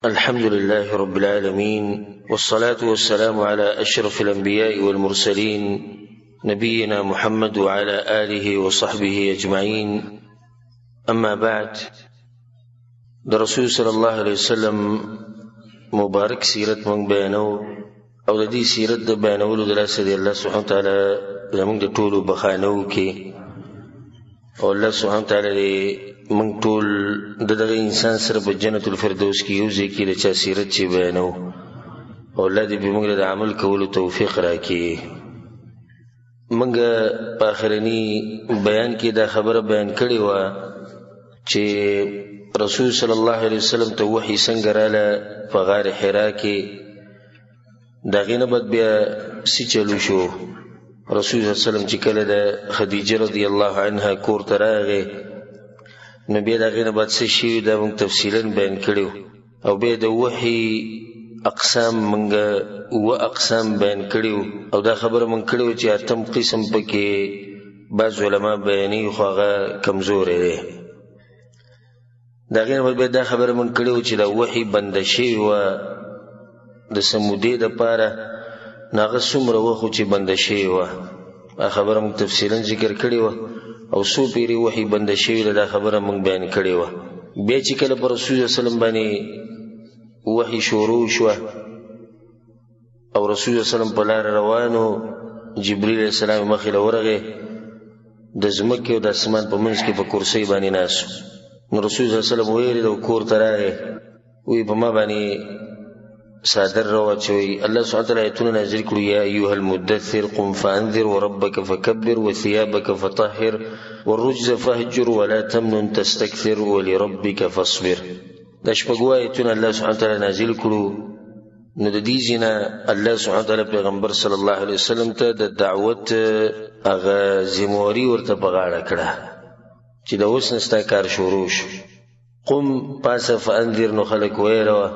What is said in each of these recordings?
الحمد لله رب العالمين، والصلاة والسلام على أشرف الأنبياء والمرسلين، نبينا محمد وعلى آله وصحبه أجمعين. أما بعد، د رسول صلی الله علیه وسلم مبارک سیرت مونږ بیانو، او د دې سیرت د بیانولو د لاسه دی الله سبحانه وتعالی زمونږ د ټولو بخښنه وکړي، او الله سبحانه وتعالی دې مونږ ټول د دغه انسان سره په جنت الفردوس کې یو ځای کې د چا سیرت چې بیانو، او الله دې په مونږ د عمل کولو توفیق راکړي. مونږ په آخرني بیان کې دا خبره بیان کړې وه چې رسول صلی الله علیه وسلم ته وحي څنګه راله په غار حرا کې، د هغې نه بعد بیا څه چلو شو. رسول صلی الله علیه وسلم چې کله د خدیجه رضی الله عنها کور ته راغی، نو بیا د هغې نه بعد څه شوي دا موږ تفصیلا بیان کړي، او بیا د وحي اقسام موږ اووه اقسام بیان کړي، او دا خبره موږ کړې وه چې اتم قسم پکې بعض علما بیانوي خو هغه کمزوری دی. د هغې نه بعد بیا دا خبره موږ کړې وه چې دا وحي بنده شوې وه د څه مودې دپاره، نو هغه څومره وخت و چې بنده شوې وه، دا خبره موږ تفصیلا ذکر کړې وه، او څو پیرې وحي بنده شوې ده دا خبره موږ بیان کړې وه. بیا چې کله پر رسول الله صلی الله علیه وسلم باندې وحي شروع شوه او رسول الله صلی الله علیه وسلم په لاره روان و، جبریل علیه السلام مخې له ورغی، د ځمکې او د اسمان په منځ کې په کرسۍ باندې ناست و. نو رسول الله صلی الله علیه وسلم وویل او کور ته راغی، وی په ما باندې صادر راواچوي. الله سبحانه وتعالی آیتونه نازل کړو، یا ایها المدثر قم فانذر وربک فکبر وثيابک فطهر والرجز فاهجر ولا تمنن تستكثر ولربک فاصبر. دا شپږ آیتونه الله سبحانه وتعالی نازل کړو. نو د دې ځای نه الله سبحانه وتعالی پیغمبر صلی الله علیه وسلم ته د دعوت هغه ذمهواري ورته په غاړه کړه چې د اوس نه ستا کار شروع شو. قم پاسه فانذر، نو خلک ویروه.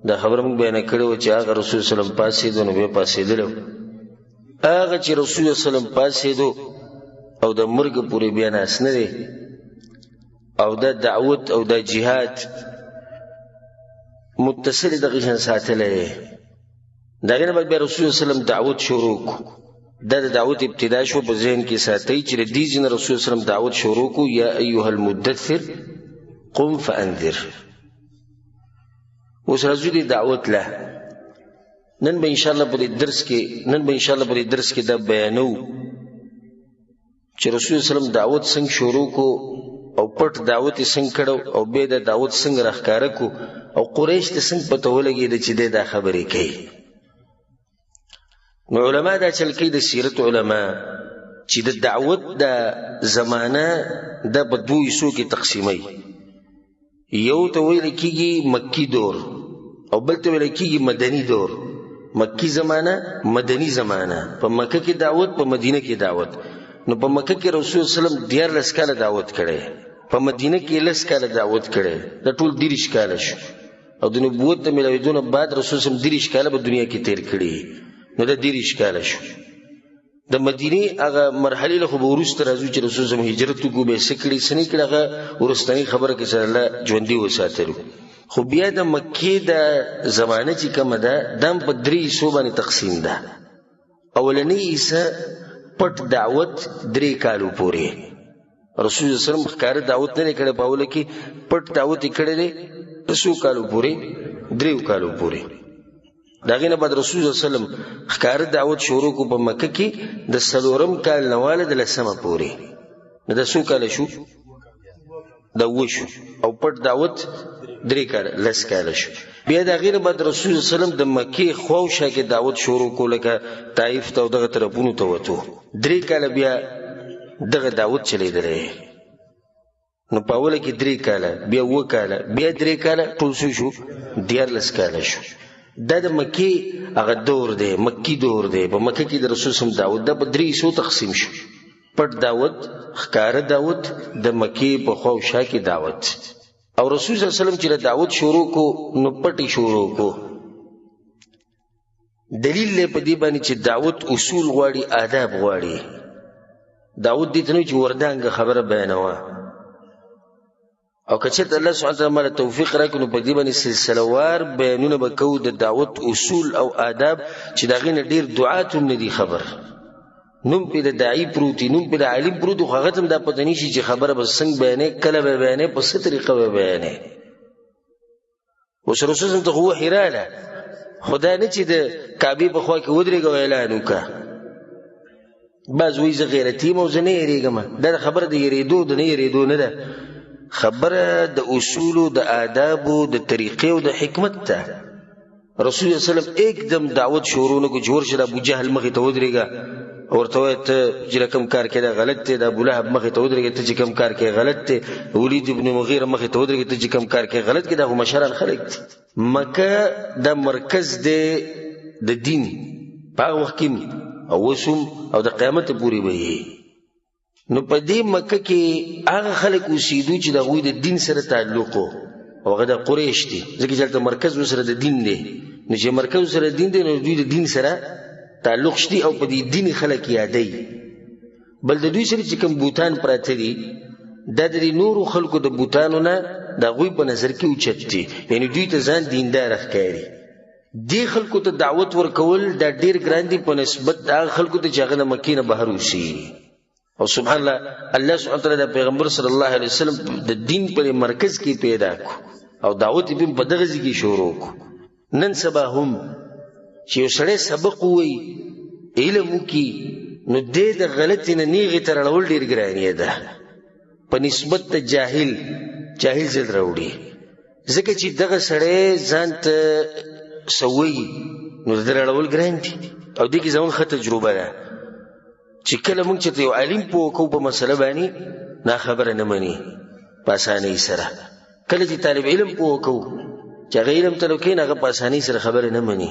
دا خبره موږ بیانه کړې وه چې هغه رسول صلی الله علیه وسلم پاڅېدو، نو بیا پاڅېدلی و. هغه چې رسول صلی الله علیه وسلم پاڅېدو او د مرګ پورې بیا ناست نه دی، او دا دعوت او دا جهاد متصل دغه شان ساتلی دی. د هغې نه بعد بیا رسول صلی الله علیه وسلم دعوت شروع کړو. دا د دعوت ابتدا شو، په ذهن کې ساتئ چې د دې ځای نه رسول صلی الله علیه وسلم دعوت شروع کړو، یا ایها المدثر قم فانذر. اوس راځو دې دعوت له. نن به انشاءالله په دې درس کې، نن به انشاءالله په دې درس کې دا بیانو چې رسول الله صلی الله علیه وسلم دعوت څنګه شروع کړو او پټ دعوت یې څنګه کړو او بیا د دعوت څنګه راښکاره کړو او قریش ته څنګه پته ولګېده چې دی دا خبرې کوي. نو علما دا چل کوي، د سیرت علما، چې د دعوت د زمانه دا په دوو حصو کې تقسیموي. یو ته ویل کېږي مکی دور او بل ته ویل کېږي مدني دور. مکی زمانه، مدني زمانه. په مکه کې دعوت، په مدینه کې دعوت. نو په مکه کې رسول الله صلی الله علیه وسلم 13 کاله دعوت کړی، په مدینه کې 10 کاله دعوت کړی، دا ټول 30 کاله شو. او د نبوت د ملاوېدو نه بعد رسول الله صلی الله علیه وسلم 30 کاله په دنیا کې تېر کړي، نو دا 30 کاله شو. د مدینې هغه مرحلې له خو به وروسته راځو چې رسول الله صلی الله علیه وسلم هجرت وکړو، بیا یې څه کړي څه نه کړي، هغه وروستنۍ خبره کې سره الله ژوندي وساتلو. خو بیا د مکې د زمانه چې کومه ده، دا هم په درې حصو باندې تقسیم ده. اولنۍ حصه پټ دعوت 3 کالو پورې. رسول الله صلی الله علیه وسلم ښکاره دعوت نه دی کړی په اوله کې، پټ دعوت یې کړی دی په څو کالو پورې؟ 3 کالو پورې. د هغې نه بعد رسول الله صلی الله علیه وسلم ښکاره دعوت شروع کړو په مکه کې د 4 کال نه واله د 10 پورې. نو دا څو کاله شو؟ دا 7 شو. او پټ دعوت 3 کاله، 10 کاله شو. بیا د هغې نه بعد رسول الله صلی الله علیه وسلم د مکې خواوشا کې دعوت شروع کړو، لکه طایف ته او دغه طرفونو ته وتو. 3 کاله بیا دغه دعوت چلېدلی. نو په اوله کې 3 کاله، بیا 7 کاله، بیا 3 کاله، ټول څه شو؟ 13 کاله شو. دا د مکې هغه دور دی، مکی دور دی. په مکه کې د رسول صلی الله علیه وسلم دعوت دا په 3 حصو تقسیم شو: پټ دعوت، ښکاره دعوت، د مکې په خوا او شا کې دعوت. او رسول صلی الله علیه وسلم چې د دعوت شروع کو نو پټې شروع کو. دلیل دی په دې باندې چې دعوت اصول غواړي، آداب غواړي. دعوت دې ته نه چې وردانګه خبره بیانوه. او که چېرته الله سبحانه وتعالی ماله توفیق راکړي، نو په دې باندې سلسله وار بیانونه به کوو د دعوت اصول او آداب، چې د هغې نه ډېر دعات هم نه دي خبر. نوم پې د داعي پروت وي، نوم پې د عالم پروت وي، خو هغه ته هم دا پته نه شي چې خبره به څنګه بیانوې، کله به بیانوې، په څه طریقه به بیانوې. اوس رسول الله ته خو وحي راله، خو دا نه چې د کعبې په خوا کې ودرېږه او اعلان وکړه. بعض وایي زه غیرتي یم او زه نه یېرېږم. دا خبره د یېرېدو د نه یېرېدو نه ده، خبره د اصولو، د آدابو، د طریقې او د حکمت ده. رسول الله صلی الله علیه وسلم एकदम دعوت شروع نه کړو چې ورشه د ابوجهل مخې ته ودرېږه او ورته ووایه ته چې کوم کار کوې دا غلط دی، د ابولهب مخې ته ودرېږه ته چې کوم کار کوې غلط دی، ولید ابن مغیره مخې ته ودرېږه ته چې کوم کار کوې غلط دی. دا خو مشران خلک دي. مکه دا مرکز دی د دین په هغه وخت کې او اوس هم او د قیامت پورې به یې. نو په دې مکه کې هغه خلک اوسېدو چې د هغوی د دین سره تعلق و، او هغه د قریش دي، ځکه چې هلته مرکز ورسره د دین دی. نو چې مرکز ورسره دین دی، نو دوی د دین سره تعلق شتي او په دې دین خلک یادوي. بل د دوی سره چې کوم بوتان پراته دي، دا د دې نورو خلکو د بوتانو نه د هغوی په نظر کې اوچت دي، یعنې دوی ته ځان دینداره ښکاري. دې خلکو ته دعوت ورکول دا ډېر ګران دي په نسبت د هغه خلکو ته چې هغه د مکې نه بهر اوسي. او سبحان الله، الله سبحانه وتعالی د پیغمبر صلی الله علیه وسلم د دین پر مرکز کې پیدا کو او دعوت یې په دغه ځای کې شروع کو. نن سبا هم چې یو سړی سبق ووایي، علم وکړي، نو دی د غلطې نه نیغې ته راړول ډېر ګران یې ده په نسبت د جاهل. جاهل ځل راوړي، ځکه چې دغه سړی ځان ته څه وایي، نو د ده راړول ګران دي. او دې کې زموږ ښه تجربه ده چې کله موږ چېرته یو عالم پوه کوو په مسله باندې، دا خبره نه مني په اسانۍ سره. کله چې طالب علم پوه کوو چې هغه علم ته کښېني، هغه په اسانۍ سره خبره نه مني.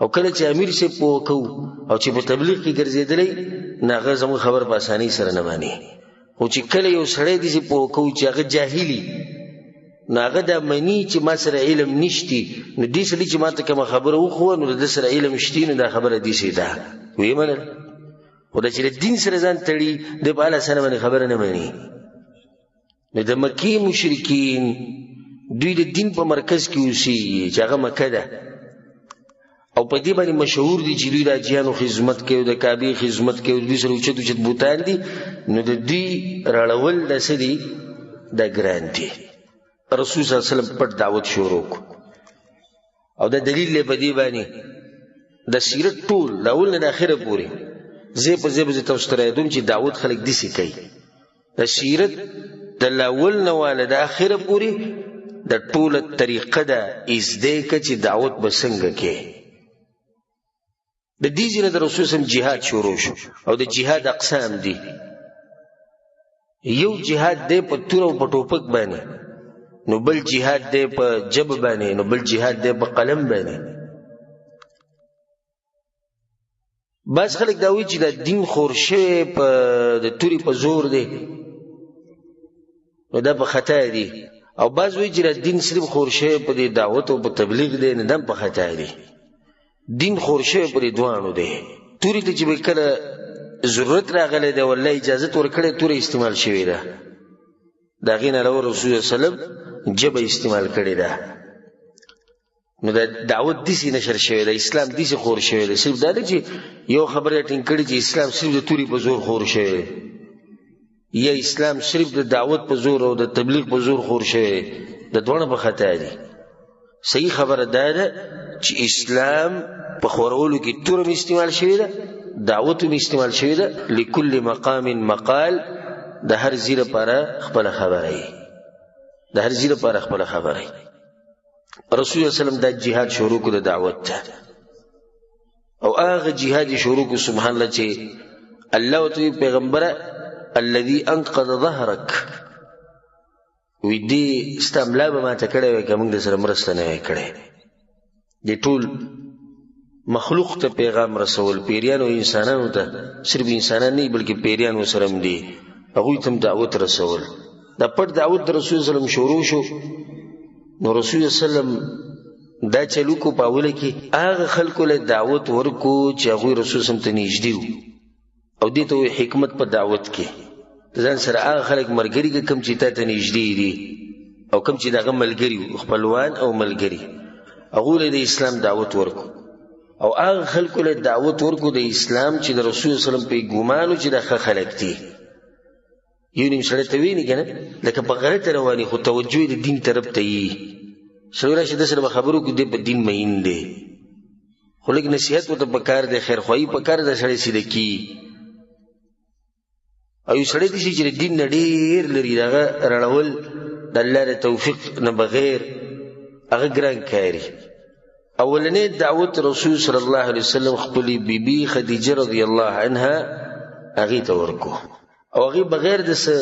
او کله چې امیر صاحب پوه کوو او چې په تبلیغ کې ګرځېدلی، نو هغه زموږ خبره په اسانۍ سره نه مني. خو چې کله یو سړی داسې پوه کوو چې هغه جاهلي، نو هغه دا مني چې ما سره علم نشتی، نو دې سړي چې ما ته کومه خبره وښوه، نو د ده سره علم شتي، نو دا خبره داسې ده، ویې منله. خو دا چې له دین سره ځان تړي، دی په الله سره باندې خبره نه مني. نو د مکې مشرکین دوی د دین په مرکز کې اوسېږي چې هغه مکه ده، او په دې باندې مشهور دي چې دوی د حاجیانو خدمت کوي، د کعبې خدمت کوي، دوی سره اوچت اوچت بوتان دي. نو د دوی راړول دا څه دي؟ دا ګران دي. رسول صلی الله علیه وسلم پټ دعوت شروع کړو، او دا دلیل دی په دې باندې د سیرت ټول د اول نه د اخره پورې ځای په ځای به زه تاسو ته رایادوم چې دعوت خلک داسې کوي. د سیرت د اول نه واله د اخره پورې د ټوله طریقه ده زده که چې دعوت به څنګه کوي. د دې ځای نه د رسول صلی الله علیه وسلم جهاد شروع شو، او د جهاد اقسام دي. یو جهاد دی په توره او په ټوپک باندې، نو بل جهاد دی په ژبه باندې، نو بل جهاد دی په قلم باندې. بعض خلک دا وایي چې دا دین خور شوی په د تورې په زور دی، نو دا په خطا دی. او بعض وایي چې دا دین صرف خور شوی په دې دعوت او په تبلیغ دی، نو دا هم په خطا دی. دین خور شوی په دې دواړو دی. تورې ته چې به کله ضرورت راغلی دی، والله اجازت ورکړی، توره استعمال شوې ده. د هغې نه علاوه رسول الله صلی الله علیه وسلم ژبه استعمال کړې ده. نو دا دعوت داسې نشر شوی دی، اسلام داسې خور شوی دی. صرف دا دی چې یو خبره یې ټینګ کړې چې اسلام صرف د تورې په زور خور شوی دی، یا اسلام صرف د دعوت په زور او د تبلیغ په زور خور شوی دی، د دواړو په خطا دي. صحیح خبره دا ده چې اسلام په خورولو کې توره هم استعمال شوې ده، دعوت هم استعمال شوې ده. لکل مقام مقال، د هر ځای لپاره خپله خبره وي، د هر ځای لپاره خپله خبره وي. رسول الله صلی الله علیه وسلم دا جهاد شروع کړ د دعوت ته، او هغه جهاد یې شروع کړ سبحان الله چې الله ورته وایي پیغمبره الذي انقذ ظهرك، وی دې ستا ملا به ماته کړی وای که موږ در سره مرسته نه وای کړې. دې ټول مخلوق ته پیغام رسول، پیریانو او انسانانو ته، صرف انسانان نه بلکې پیریان ورسره هم دي، هغوی ته هم دعوت رسول. دا پټ دعوت د رسول صلی الله علیه وسلم شروع شو. نو رسول صلی الله علیه وسلم دا چلو کو په اوله کې هغه خلکو له دعوت ورکو چې هغوی رسول صلی الله علیه وسلم ته نږدې وو، او دې ته وایي حکمت په دعوت کې ځان سره هغه خلک ملګري که کوم چې تا ته نږدې دي. او کوم چې د هغه ملګري وو، خپلوان او ملګري، هغو له د اسلام دعوت ورکو، او هغه خلکو له دعوت ورکو د اسلام چې د رسول صلی الله علیه وسلم په ګمان چې د ښه خلک دي. یو نیم سړی ته ویني که نه، لکه په غلطه رواني، خو توجه یې د دین طرف ته یي. سړی راشي ده سره به خبرو کړو، دی په دین مین دی، خو لږ نصیحت ورته پکار دی، خیرخواهي پکار ده، سړی سیده کېږي. او یو سړی داسې چې د دین نه ډېر لري، د هغه رڼول د الله د توفیق نه بغیر هغه ګران کاري. اولنی دعوت رسول صلی الله علیه وسلم خپلې بیبي خدیجه رضی الله عنها هغې ته ورکو، او هغې بغیر د څه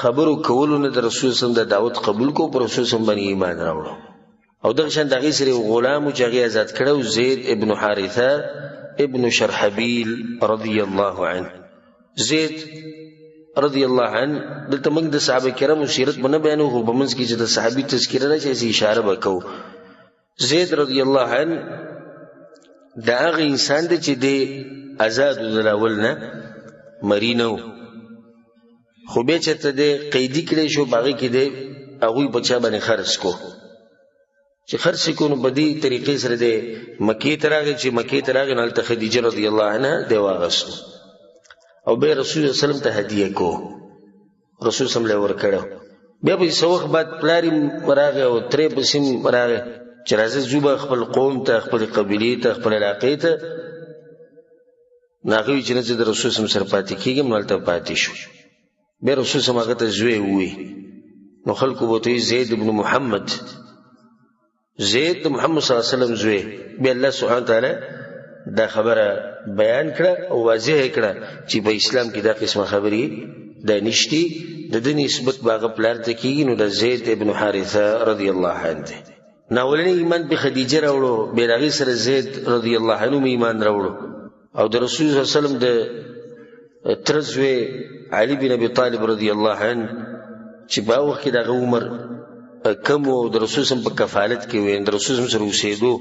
خبرو کولو نه د رسول صلی الله علیه وسلم د دعوت قبول کو، پر رسول صلی الله علیه وسلم باندې ایمان راوړو. او دغه شان د هغې سره یو غلام و چې هغې ازاد کړی و، زید ابن حارثه ابن شرحبیل رضی الله عنه. زید رضی الله عنه دلته موږ د صحابه کرامو سیرت به نه بیانوو، خو په منځ کې چې د صحابي تذکره راشي هسې اشاره به کوو. زید رضی الله عنه د هغه انسان دی چې دی ازاد و، د اول نه مری نه و، خو بیا چېرته دی قیدي کړی شو، په هغې کې دی هغوی په چا باندې خرڅ کو، چې خرڅ یې کړو نو په دې طریقې سره دی مکې ته راغی. چې مکې ته راغی نو هلته خدیجه رضی الله عنها دی واغستو، او بیا رسول الله صلی الله علیه وسلم ته هدیه کو، رسول صلی الله علیه وسلم له یې ورکړی. بیا په څه وخت بعد پلار یې راغی او ترې پسې هم راغی چې راځه ځو به خپل قوم ته، خپلې قبیلې ته، خپل علاقې ته. نو هغه وایي چې نه، زه د رسول صلی الله علیه وسلم سره پاتې کېږم، نو هلته پاتې شو. بیا رسول صلی الله علیه وسلم هغه ته زوی ووایي، نو خلکو به ورته وایي زید بن محمد، زید د محمد صلی الله علیه وسلم زوی. بیا الله سبحانه وتعالی دا خبره بیان کړه او واضح یې کړه چې په اسلام کې دا قسمه خبرې دا نشتي، د ده نسبت به هغه پلار ته کېږي، نو د زید ابن حارثه رضی الله عنه دی. نو اولنی ایمان په خدیجه راوړو، بیا د هغې سره زید رضی الله عنه هم ایمان راوړو، او د رسول صلی الله علیه وسلم د تره زوی علي بن ابي طالب رضی الله عنه چې په هغه وخت کې د هغه عمر کم و، د رسول صلی الله علیه وسلم په کفالت کې و، د رسول صلی الله علیه وسلم سره اوسېدو،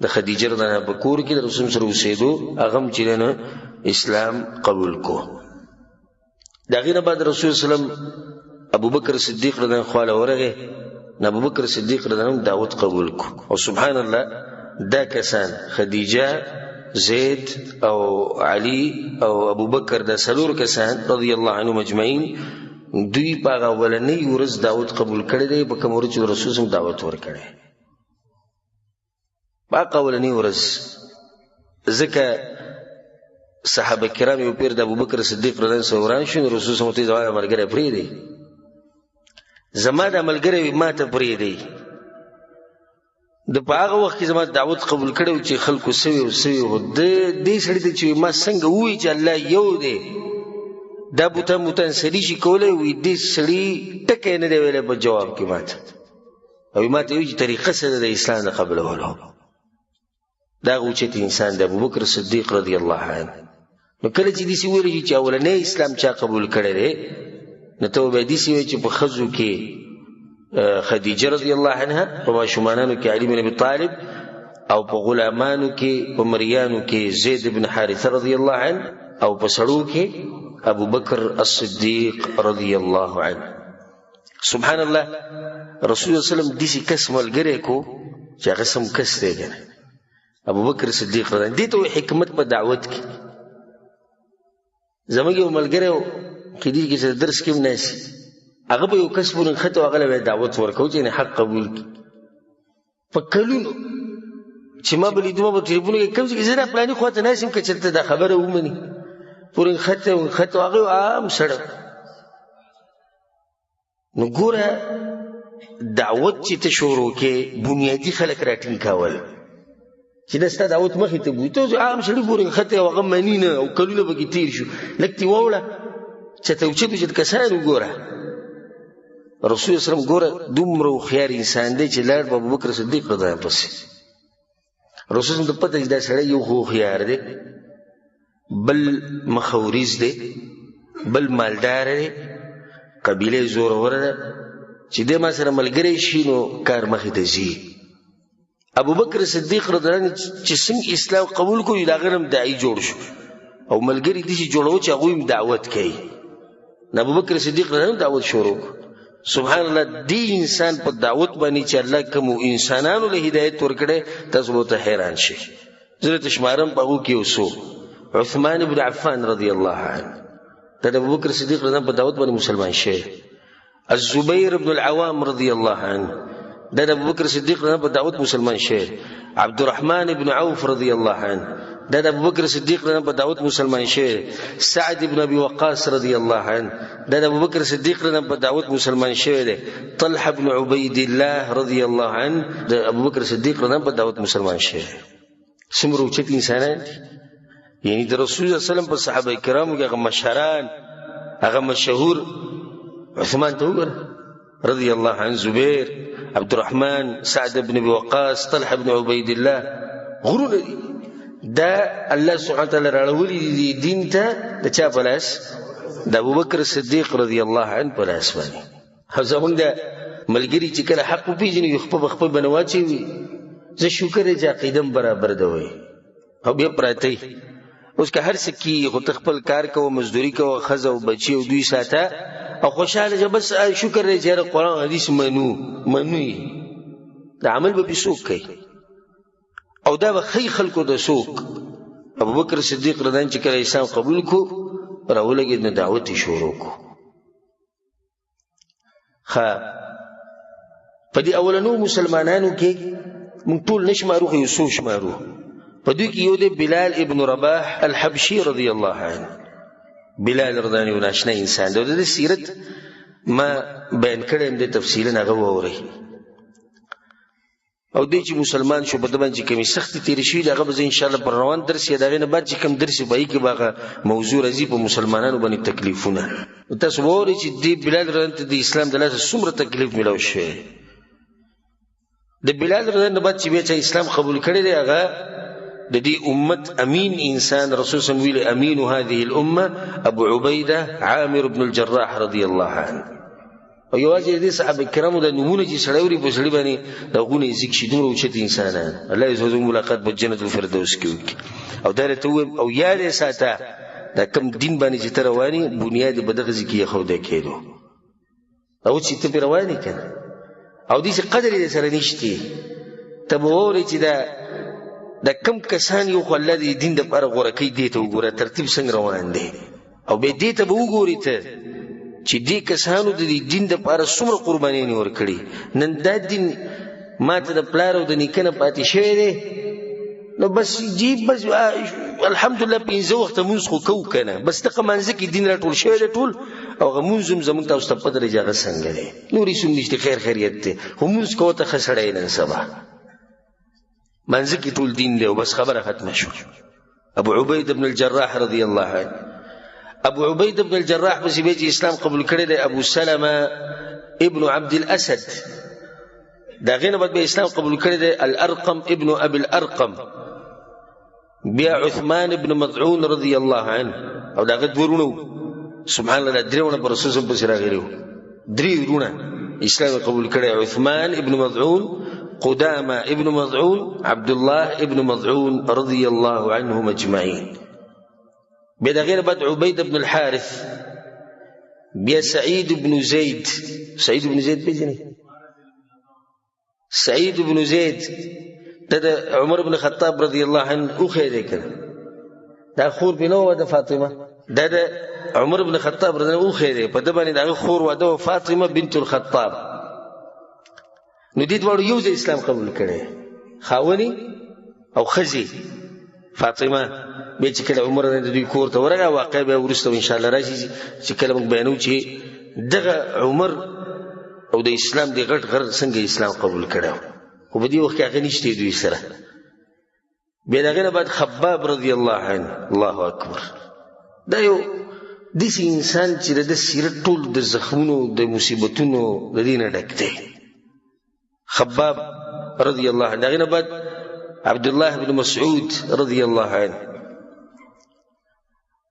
د خدیجه رضی الله عنها په کور کې د رسول سره اوسېدو، هغه هم چې دی نه اسلام قبول کو. د هغې نه بعد رسول صلی الله علیه وسلم ابوبکر صدیق رضی الله عنه خواله ورغی، نو ابوبکر صدیق رضی الله عنه دعوت قبول کو. او سبحان الله دا کسان خدیجه، زید او علی او ابوبکر، دا څلور کسان رضی الله عنهم اجمعین، دوی په هغه اولنۍ ورځ دعوت قبول کړی دی په کومه ورځ چې رسول صلی الله علیه وسلم دعوت ورکړی، په هغه اولنۍ ورځ. ځکه صحابه کرام یو پیر د ابوبکر صدیق رضی الله عنه سره وران شو، نو رسول صلی الله علیه وسلم ته زما ملګری پرېږدئ، زما دا ملګری ما ته پرېږدئ. د په هغه وخت کې زما دعوت قبول کړی و چې خلکو سوي او سوي، خو د دې سړي ته چې ما څنګه ووایي چې الله یو دی، دا بوتان بوتان سړي شي کولی، وایي دې سړي ټکی نه دی ویلی په جواب کې ما ته، او ما ته وایي چې طریقه څه ده د اسلام د قبلولو. دا هغه اوچت انسان دی ابوبکر صدیق رضی الله عنه. نو کله چې داسې وویل شي چې اولنی اسلام چا قبول کړی دی، نو ته به داسې وایې چې په ښځو کې خدیجه رضی الله عنها، په ماشومانانو کې علي بن ابي طالب، او په غلامانو کې په مریانو کې زید بن حارثه رضی الله عنه، او په سړو کې ابو بکر الصدیق رضی الله عنه. سبحان الله، رسول الله صلی الله علیه وسلم داسې کس ملګری کو چې هغه سم کس دی که نه، ابو بکر صدیق رضی الله عنه. دې ته وایي حکمت په دعوت کې. زموږ یو ملګری و، کېدای شي چې درس کې هم ناست، هغه به یو کس پورې نښته او هغه له به یې دعوت ورکوو چې یعنې حق قبول کړي. په کلونو چې ما به لیدو، ما به ټلیفون کې کوم ځای کې زه دا پلاني خوا ته ناست یم، که چېرته دا خبره ومني، پورې نښته و نښته و، هغه یو عام سړی. نو ګوره دعوت چې ته شروع کې بنیادي خلک راټینګ کول چې دا ستا دعوت مخې ته بوځي، ته عام سړي پورې نښتی او هغه مني نه، او کلونه پکې تېر شو، لږ ترې واوړه چې ته اوچت اوچت کسان وګوره. رسول الله صلی الله علیه وسلم ګوره دومره هوښیار انسان دی چې لاړ په ابوبکر صدیق رضی الله عنه پسې. رسول الله ته پته چې دا سړی یو خو هوښیار دی، بل مخوریز دی، بل مالدار دی، قبیله یې زوروره ده، چې دی ما سره ملګری شي نو کار مخې ته ځي. ابوبکر صدیق رضی الله عنه چې څنګه اسلام قبول کړو، د هغه نه هم داعي جوړ شو، او ملګري داسې جوړوو چې هغوی هم دعوت کوي. نو ابوبکر صدیق رضی الله عنه دعوت شروع کړو. سبحان الله، دی انسان په دعوت باندې چې الله کوم انسانانو له هدایت ورکړي، تاسو به ته حیران شئ. زه ته شمارم په هغو کې یو څو. عثمان بن عفان رضی الله عنه، دا د ابوبکر صدیق رضی الله په دعوت باندې مسلمان شوی. الزبیر بن العوام رضی الله عنه، دا د ابوبکر صدیق رضی الله په دعوت مسلمان شوی. عبدالرحمن بن عوف رضی الله عنه، دا د ابوبکر صدیق رضی الله په دعوت مسلمان شوی. سعد بن ابي وقاص رضی الله عنه، دا د ابوبکر صدیق رضی الله په دعوت مسلمان شوی دی. طلحه بن عبید الله رضی الله عنه، د ابوبکر صدیق رضی الله په دعوت مسلمان شوی. څومره اوچت انسانان دي! یعنی د رسول الله صلی الله علیه وسلم په صحابه کرامو کې هغه مشران، هغه مشهور، عثمان ته وګوره رضی الله عنه، زبیر، عبدالرحمن، سعد بن ابي وقاص، طلحه بن عبید الله، غرونه دي. دا الله سبحانه وتعالی راړولي دي دین ته د چا په لاس؟ د ابوبکر صدیق رضی الله عنه په لاس باندې. او زمونږ د ملګري چې کله حق وپېژني، یو خپه به خپل باندې واچوي، زه شکر دی چې عقیده م برابر ده، وایي، او بیا پراته. اوس که هر څه کېږي، خو ته خپل کار کوه، مزدوري کوه، ښځه او بچي او دوی ساته او خوشحاله شه. بس شکر دی چې یاره قرآن او حدیث منو، منو یې، د عمل به پرې څوک کوي او دا به ښیي خلکو ته څوک؟ ابوبکر صدیق رضی الله چې کله اسلام قبول کړو، راولګېد، نو دعوت یې شروع کړو. ښه، په دې اولنو مسلمانانو کې موږ ټول نشمارو، خو یو څو شمارو. په دوی کې یو دی بلال ابن رباح الحبشي رضی الله عنه. بلال رضی الله عنه ناشنا انسان دی، د سیرت ما بیان کړی دی تفصیلا، هغه واورئ. او دی چې مسلمان شو، په ده باندې چې کومې سختې تېرې شوي دي، هغه به زه انشاءالله پر روان درس یا د هغې نه بعد چې کوم درس به کې به هغه موضوع راځي، په مسلمانانو باندې تکلیفونه. تاسو واورئ چې دې بلال رضی ته د اسلام د لاسه څومره تکلیف میلاو شوی. د بلال رضی نه بعد چې بیا چا اسلام قبول کړی دی، هغه د دې امت امین انسان، رسول صلی الله علیه وسلم امین هذه الامه، ابو عبیده عامر بن الجراح رضی الله عنه. او یوازې د دې صحابه کرامو د نومونه چې سړی اوري، په سړي باندې د غونې ځیږ شي، دومره اوچت انسانان. الله یې زموږ ملاقات په جنت الفردوس کې وکړي. او دا راته ووایم او یاد یې ساته، دا کوم دین باندې چې ته روان یې، بنیاد یې په دغه ځای کې ایښودی کېدو، او چې ته پرې روان یې که نه، او داسې قدر یې سره نشته. ته به واورې چې دا کم کسان یو خو الله د دین دپاره غوره کوي. دې ته وګوره ترتیب څنګه روان دی، او بیا دې ته به وګورې ته چې دې کسانو د دې دین دپاره څومره قربانیانې ورکړي. نن دا دین ما ته د پلار او د نیکه نه پاتې شوی دی، نو بس جی بس الحمدلله پنځه وخته مونځ خو کوو که نه، بس دغه مانځه کې دین راټول شوی دی ټول، او هغه مونځ هم زموږ تاسو ته پته دی چې هغه څنګه دی، نور هېڅ هم نشته، خیر خیریت دی، خو مونځ کوه ته ښه سړی. نن سبا مانځه کې ټول دین دی او بس خبره ختمه شوه. ابو عبید بن الجراح رضی الله عنه، ابو عبید بن الجراح پسې بیا چې اسلام قبول کړی دی ابو سلمه ابن عبد الاسد، د هغې نه بعد بیا اسلام قبول کړی دی الارقم ابن ابي الارقم، بیا عثمان ابن مظعون رضی الله عنه، او د هغه دوه وروڼه وو. سبحان الله، درې وروڼه په رسول پسې راغلي وو، درې وروڼه اسلام قبول کړی: عثمان ابن مظعون، قدامة ابن مظعون، عبد الله ابن مظعون رضی الله عنهم اجمعین. بیا د هغې نه بعد عبید بن الحارث، بیا سعید بن زید. سعید بن زید پېژنې؟ سعید بن زید دا د عمر بن خطاب رضی الله عنه اوښی دی که نه، دا خور پې نه وه د فاطمه، دا د عمر بن خطاب رضی الله اوښی دی، په ده باندې د هغه خور واده وه فاطمه بنت الخطاب. نو دې دواړو یو ځای اسلام قبول کړی، خاونې او ښځې فاطمه. بیا چې کله عمر د دوی کور ته ورغی، واقع بیا وروسته انشاءالله راشي چې کله موږ بیانوو چې دغه عمر او د اسلام د غټ غر څنګه اسلام قبول کړی، خو په دې وخت کې هغه نشته دوی سره. بیا د هغې نه بعد خباب رضی الله عنه، الله اکبر، دا یو داسې انسان چې د ده سیرت ټول د زخمونو، د مصیبتونو د دې نه ډک دی، خباب رضی الله عنه. د هغې نه بعد عبد الله بن مسعود رضی الله عنه،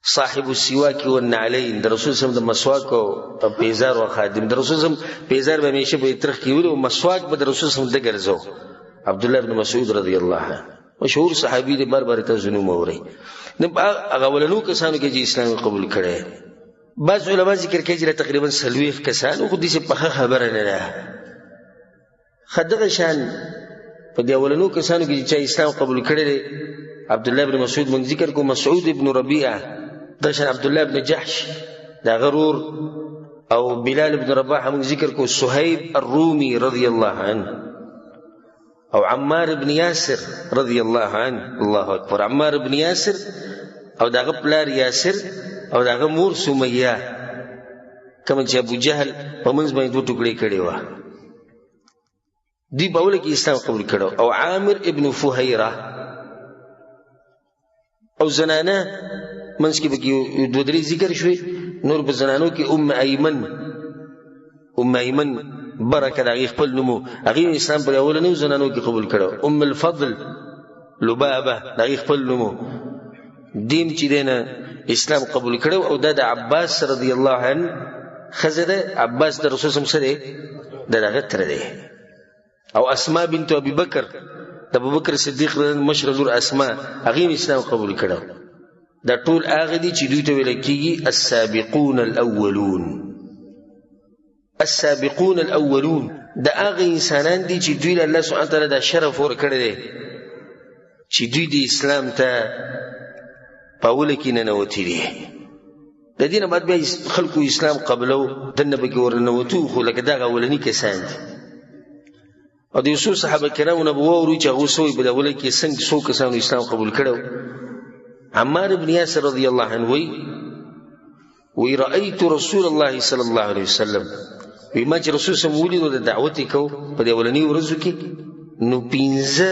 صاحب السواک والنعلین، د رسول سم د مسواک او پیزار او خادم، د رسول سم پیزار به همیشه په ترخ کې ولو، مسواک به د رسول سم د ګرځو، عبد الله بن مسعود رضی الله عنه مشهور صحابي دی، بار بار تاسو نوم اورئ. نو هغه ولنو کسانو کې چې اسلام قبول کړي. بعض علما ذکر کوي چې تقریبا 40 کسان، خو داسې پخه خبره نه ده. ښه دغه شان په دې اولنو کسانو کې چې چا اسلام قبول کړی دی، عبد الله بن مسعود موږ ذکر کو، مسعود ابن ربیعه، دغه شان عبد الله بن جحش د هغه ورور، او بلال بن رباح موږ ذکر کو، صهیب الرومي رضی الله عنه، او عمار بن یاسر رضی الله عنه. الله اکبر. عمار بن یاسر او د هغه پلار یاسر او د هغه مور سمیه، کوم چې ابو جهل په منځ باندې دوه ټوکړې کړې وه، دوی په اوله کې اسلام قبول کړو. او عامر ابن فهیره او زنانه منځ کې پکې دوه درې ذکر شوې. نور په زنانو کې ام ایمن، ام ایمن برکه د هغې خپل نوم و، هغې اسلام په اولنیو زنانو کې قبول کړو. ام الفضل لبابه د هغې خپل نوم و، دیم چې دی نه اسلام قبول کړو. او دا د عباس رضی الله عنه ښځه ده، عباس د رسول صم څه دی؟ د هغه تره دی. او اسما بنت ابي بکر، د ابوبکر صدیق مشره لور اسما، هغې هم اسلام قبول کړو. دا ټول هغه دي چې دوی ته ویل کېږي السابقون الاولون. السابقون الاولون دا هغه انسانان دي چې دوی له الله سبحانه وتعالی دا شرف ورکړی دی چې دوی د اسلام ته په اوله کې ننوتي دي. د دې نه بعد بیا خلکو اسلام قبلو، دننه پکې ورننوتو، خو لکه دغه اولني کسان دي. او د یو څو صحابه کرامو نه به واورو چې هغو څه وایي په اوله کې څنګه څو کسانو اسلام قبول کړی. عمار بن یاسر رضی الله عنه وایي، وی رأیت رسول الله صلی الله علیه وسلم، وی ما چې رسول سم ولیدو د دعوت یې کو په دې اولنیو ورځو کې، نو پنځه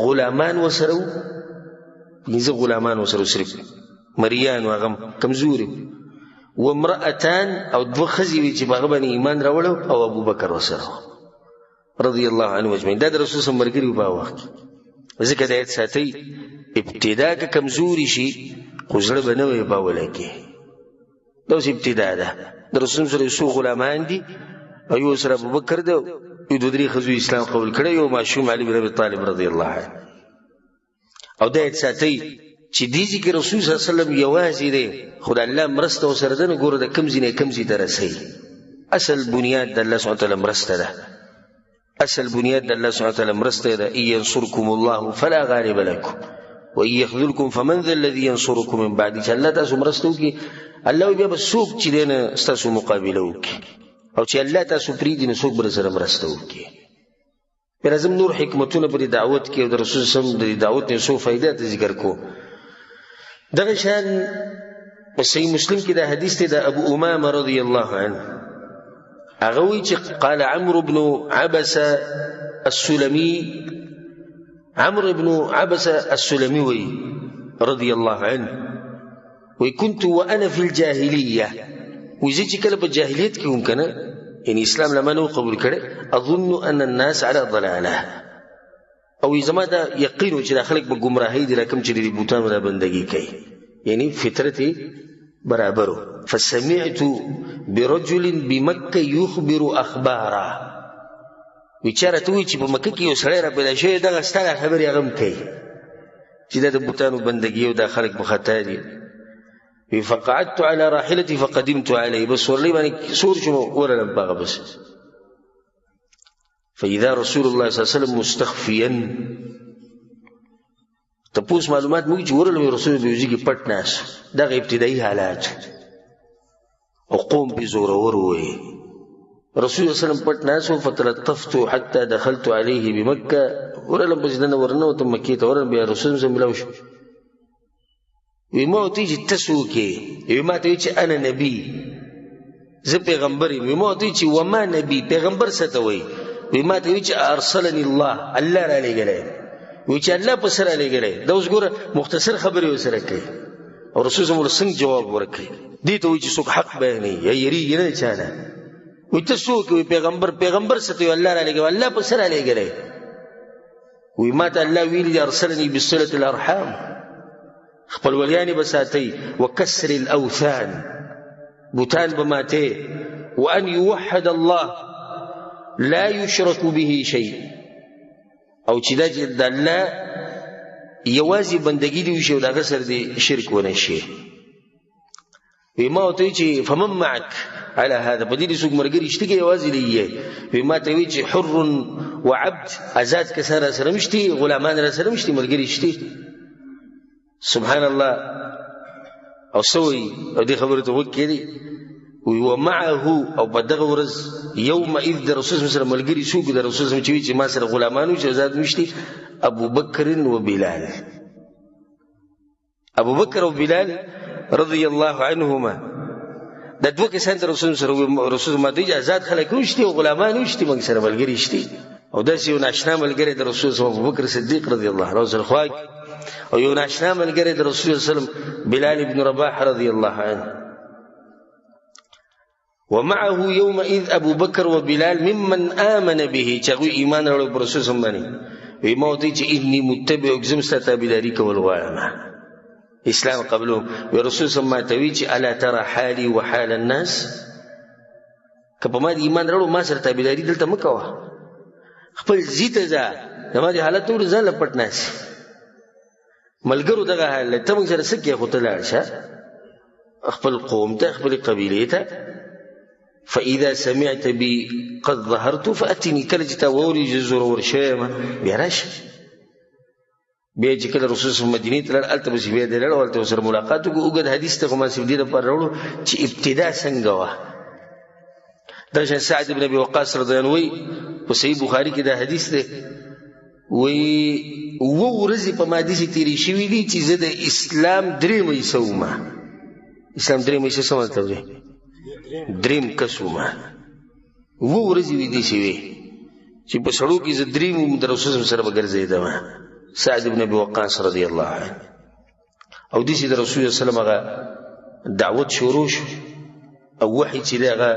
غلامان ورسره وو، پنځه غلامان ورسره وو، صرف مریان وو، هغه کمزوري وامرأتان، او دوه ښځې وې چې په هغه باندې ایمان راوړی او ابوبکر ورسره وو رضی الله عنه اجمعین. دا د رسول سم ملګري وو په هغه وخت کې. ځکه د یاد ساتئ، ابتدا که کمزوري شي خو زړه به نه وي په اوله کې. دا اوس ابتدا ده. د رسول سره یو څو غلامان دي او یو سره ابوبکر دی، یو دوه درې ښځو اسلام قبول کړی، یو ماشوم علي بن ابي طالب رضی الله عنه. او دا یاد ساتئ چې دې ځای کې رسول صلی الله علیه وسلم یوازې دی، خو د الله مرسته ورسره ده، نو ګوره د کوم ځای نه کوم ځای ته رسوي. اصل بنیاد د الله سبحانه وتعالی مرسته ده، اصل بنیاد د الله سبحانه وتعالی مرسته ده. ان ينصركم الله فلا غالب لكم وان يخذلكم فمن ذا الذي ينصركم من بعده. چې الله تاسو مرسته وکړي، الله بیا به څوک چې دی نه ستاسو مقابله وکړي، او چې الله تاسو پرېږدي نو څوک به سره مرسته وکړي. بیا راځم نور حکمتونه په دې دعوت کې او د رسول صلی الله علیه وسلم د دې دعوت نه څو فایدې ته ذکر کوو. دغه شان په صحیح مسلم کې دا حدیث دی د ابو امامه رضی الله عنه، هغه وایي چې قال عمرو بن عبسة السلمي، عمرو بن عبسة السلمي وایي رضی الله عنه، وایي كنت وأنا في الجاهلية، وایي زه چې کله په جاهلیت کې وم که نه، یعنی اسلام لا ما نه و قبول کړی، اظن ان الناس على ضلاله، او زما دا یقین و چې دا خلک په ګمراهۍ دي، کوم چې د دې بوتانو دا بندګي کوي، یعنی فطرت یې برابر و. فسمعت برجل بمکة يخبر اخبارا، وایي چا راته وویل چې په مکه کې یو سړی را پیدا شوی، دغه ستا دا خبرې هغه هم کوي چې دا د بوتانو بندګي او دا خلک په خطا دي. وی فقعدت على راحلتي فقدمت عليه، بس سورلۍ باندې سور شوم ورغلم په هغه بس. فإذا رسول الله صلى الله عليه وسلم مستخفيا، تپوس معلومات موږ چې ورغلم رسول په یو ځای کې پټ ناست، دغه ابتدایي حالات او قوم پې زورور ووایي. رسول الله صلی الله علیه وسلم پټ ناست و، فتلطفت حتى دخلت عليه بمکة، ورغلم پسې دننه ورننوتم مکې ته ورغلم، بیا رسول سره ملاو شو. وی ما ورته ویل چې ته څوک یې؟ وی ما ته ویل چې انا نبي، زه پیغمبر یم. وی ما ورته ویل چې وما نبي، پیغمبر څه ته وایي؟ وی ما ته ویل چې ارسلني الله، الله رالیږلی یم. وی چې الله په څه رالیږلی؟ دا اوس ګوره مختصر خبرې ورسره کوي او رسول صلی الله علیه وسلم څنګه جواب ورکوي. دې ته وایي چې څوک حق بیانوي یا یریږي نه چا نه. وی ته څوک یې؟ وی پیغمبر. پیغمبر څه ته وایي؟ الله رالیږلی. الله په څه رالیږلی؟ وی ما ته الله ویلي دي ارسلني بصلة الارحام، خپلولیانې به ساتئ، وکسر الاوثان، بوتان به ماتئ، وان یوحد الله لا یشرک به شیء، او چې دا چې د الله یوازې بندګي دې وشي او د هغه سره دې شرک ونه شي. وی ما ورته وی چې فمن معک علی هذا، په دې دې څوک ملګري شته که یوازې دی یې؟ وی ما ته وی چې حر و عبد، آزاد کسان را سره هم شتي، غلامان را سره هم شتي، ملګري شتي. سبحان الله. او څه وایي؟ او دې خبرې ته غوږ کښېږدئ. وی ومعه، او په دغه ورځ یومئذ د رسول سره ملګري څوک؟ د رسول سره چې وی چې ما سره غلامان وو چې آزاد مشتي، ابو بکر و بلال. ابو بکر او بلال رضی الله عنهما، دا دوه کسان د رسول سره. رسول ما دوی آزاد خلک وشتي او غلامان وشتي، موږ سره ملګري شتي. او داسې یو ناشنا ملګری د رسول سره ابو بکر صدیق رضی الله عنه سره خوا، او یو ناشنا ملګری د رسول صلی الله علیه وسلم بلال ابن رباح رضی الله عنه. ومعه يومئذ ابو بکر وبلال ممن آمن به، چې هغوی ایمان راوړی پر رسول صلی باندې. وی ما ورته چې انی متبعک، زه هم ستا تابعداري کول غواړم، اسلام قبلهم. وی رسول صلی ما ته وی چې الا ترى حالي وحال الناس، که په ما دې ایمان راوړو ما سره تابعداري دلته مه کوه، خپل ځي ته ځه، زما دې حالت وګوره، ځان له پټ ناست ملګرو دغه حال دی، ته موږ سره څه کوې؟ خو ته لاړ شه خپل قوم ته، خپلې قبیلې ته. فاذا سمعت بي قد ظهرت فاتني، کله چې تا واوري چې زورور شوی یم بیا راشه. بیا چې کله رسول صلی مدینې ته لاړ، هلته پسې بیا دی لاړ او هلته ورسره ملاقات وکړو. اوږد حدیث ته خو ما صرف دې لپاره راوړو چې ابتدا څنګه وه. دا شان سعد بن ابي وقاص رضی الله عنه وایي، په صحیح بخاري کې دا حدیث دی، وایي اووه ورځې په ما داسې تېرې شوې دي چې زه د اسلام درېیمه حصه وم. اسلام درېیمه حصه څه مطلب دی؟ درېیم کس وم. اووه ورځې وې داسې وې چې په سړو کې زه درېیم وم، د رسول سره به ګرځېدم. سعد بن ابي وقاص رضی الله عنه. او داسې د رسول الله صلی الله علیه وسلم هغه دعوت شروع شو او وحي چې دی هغه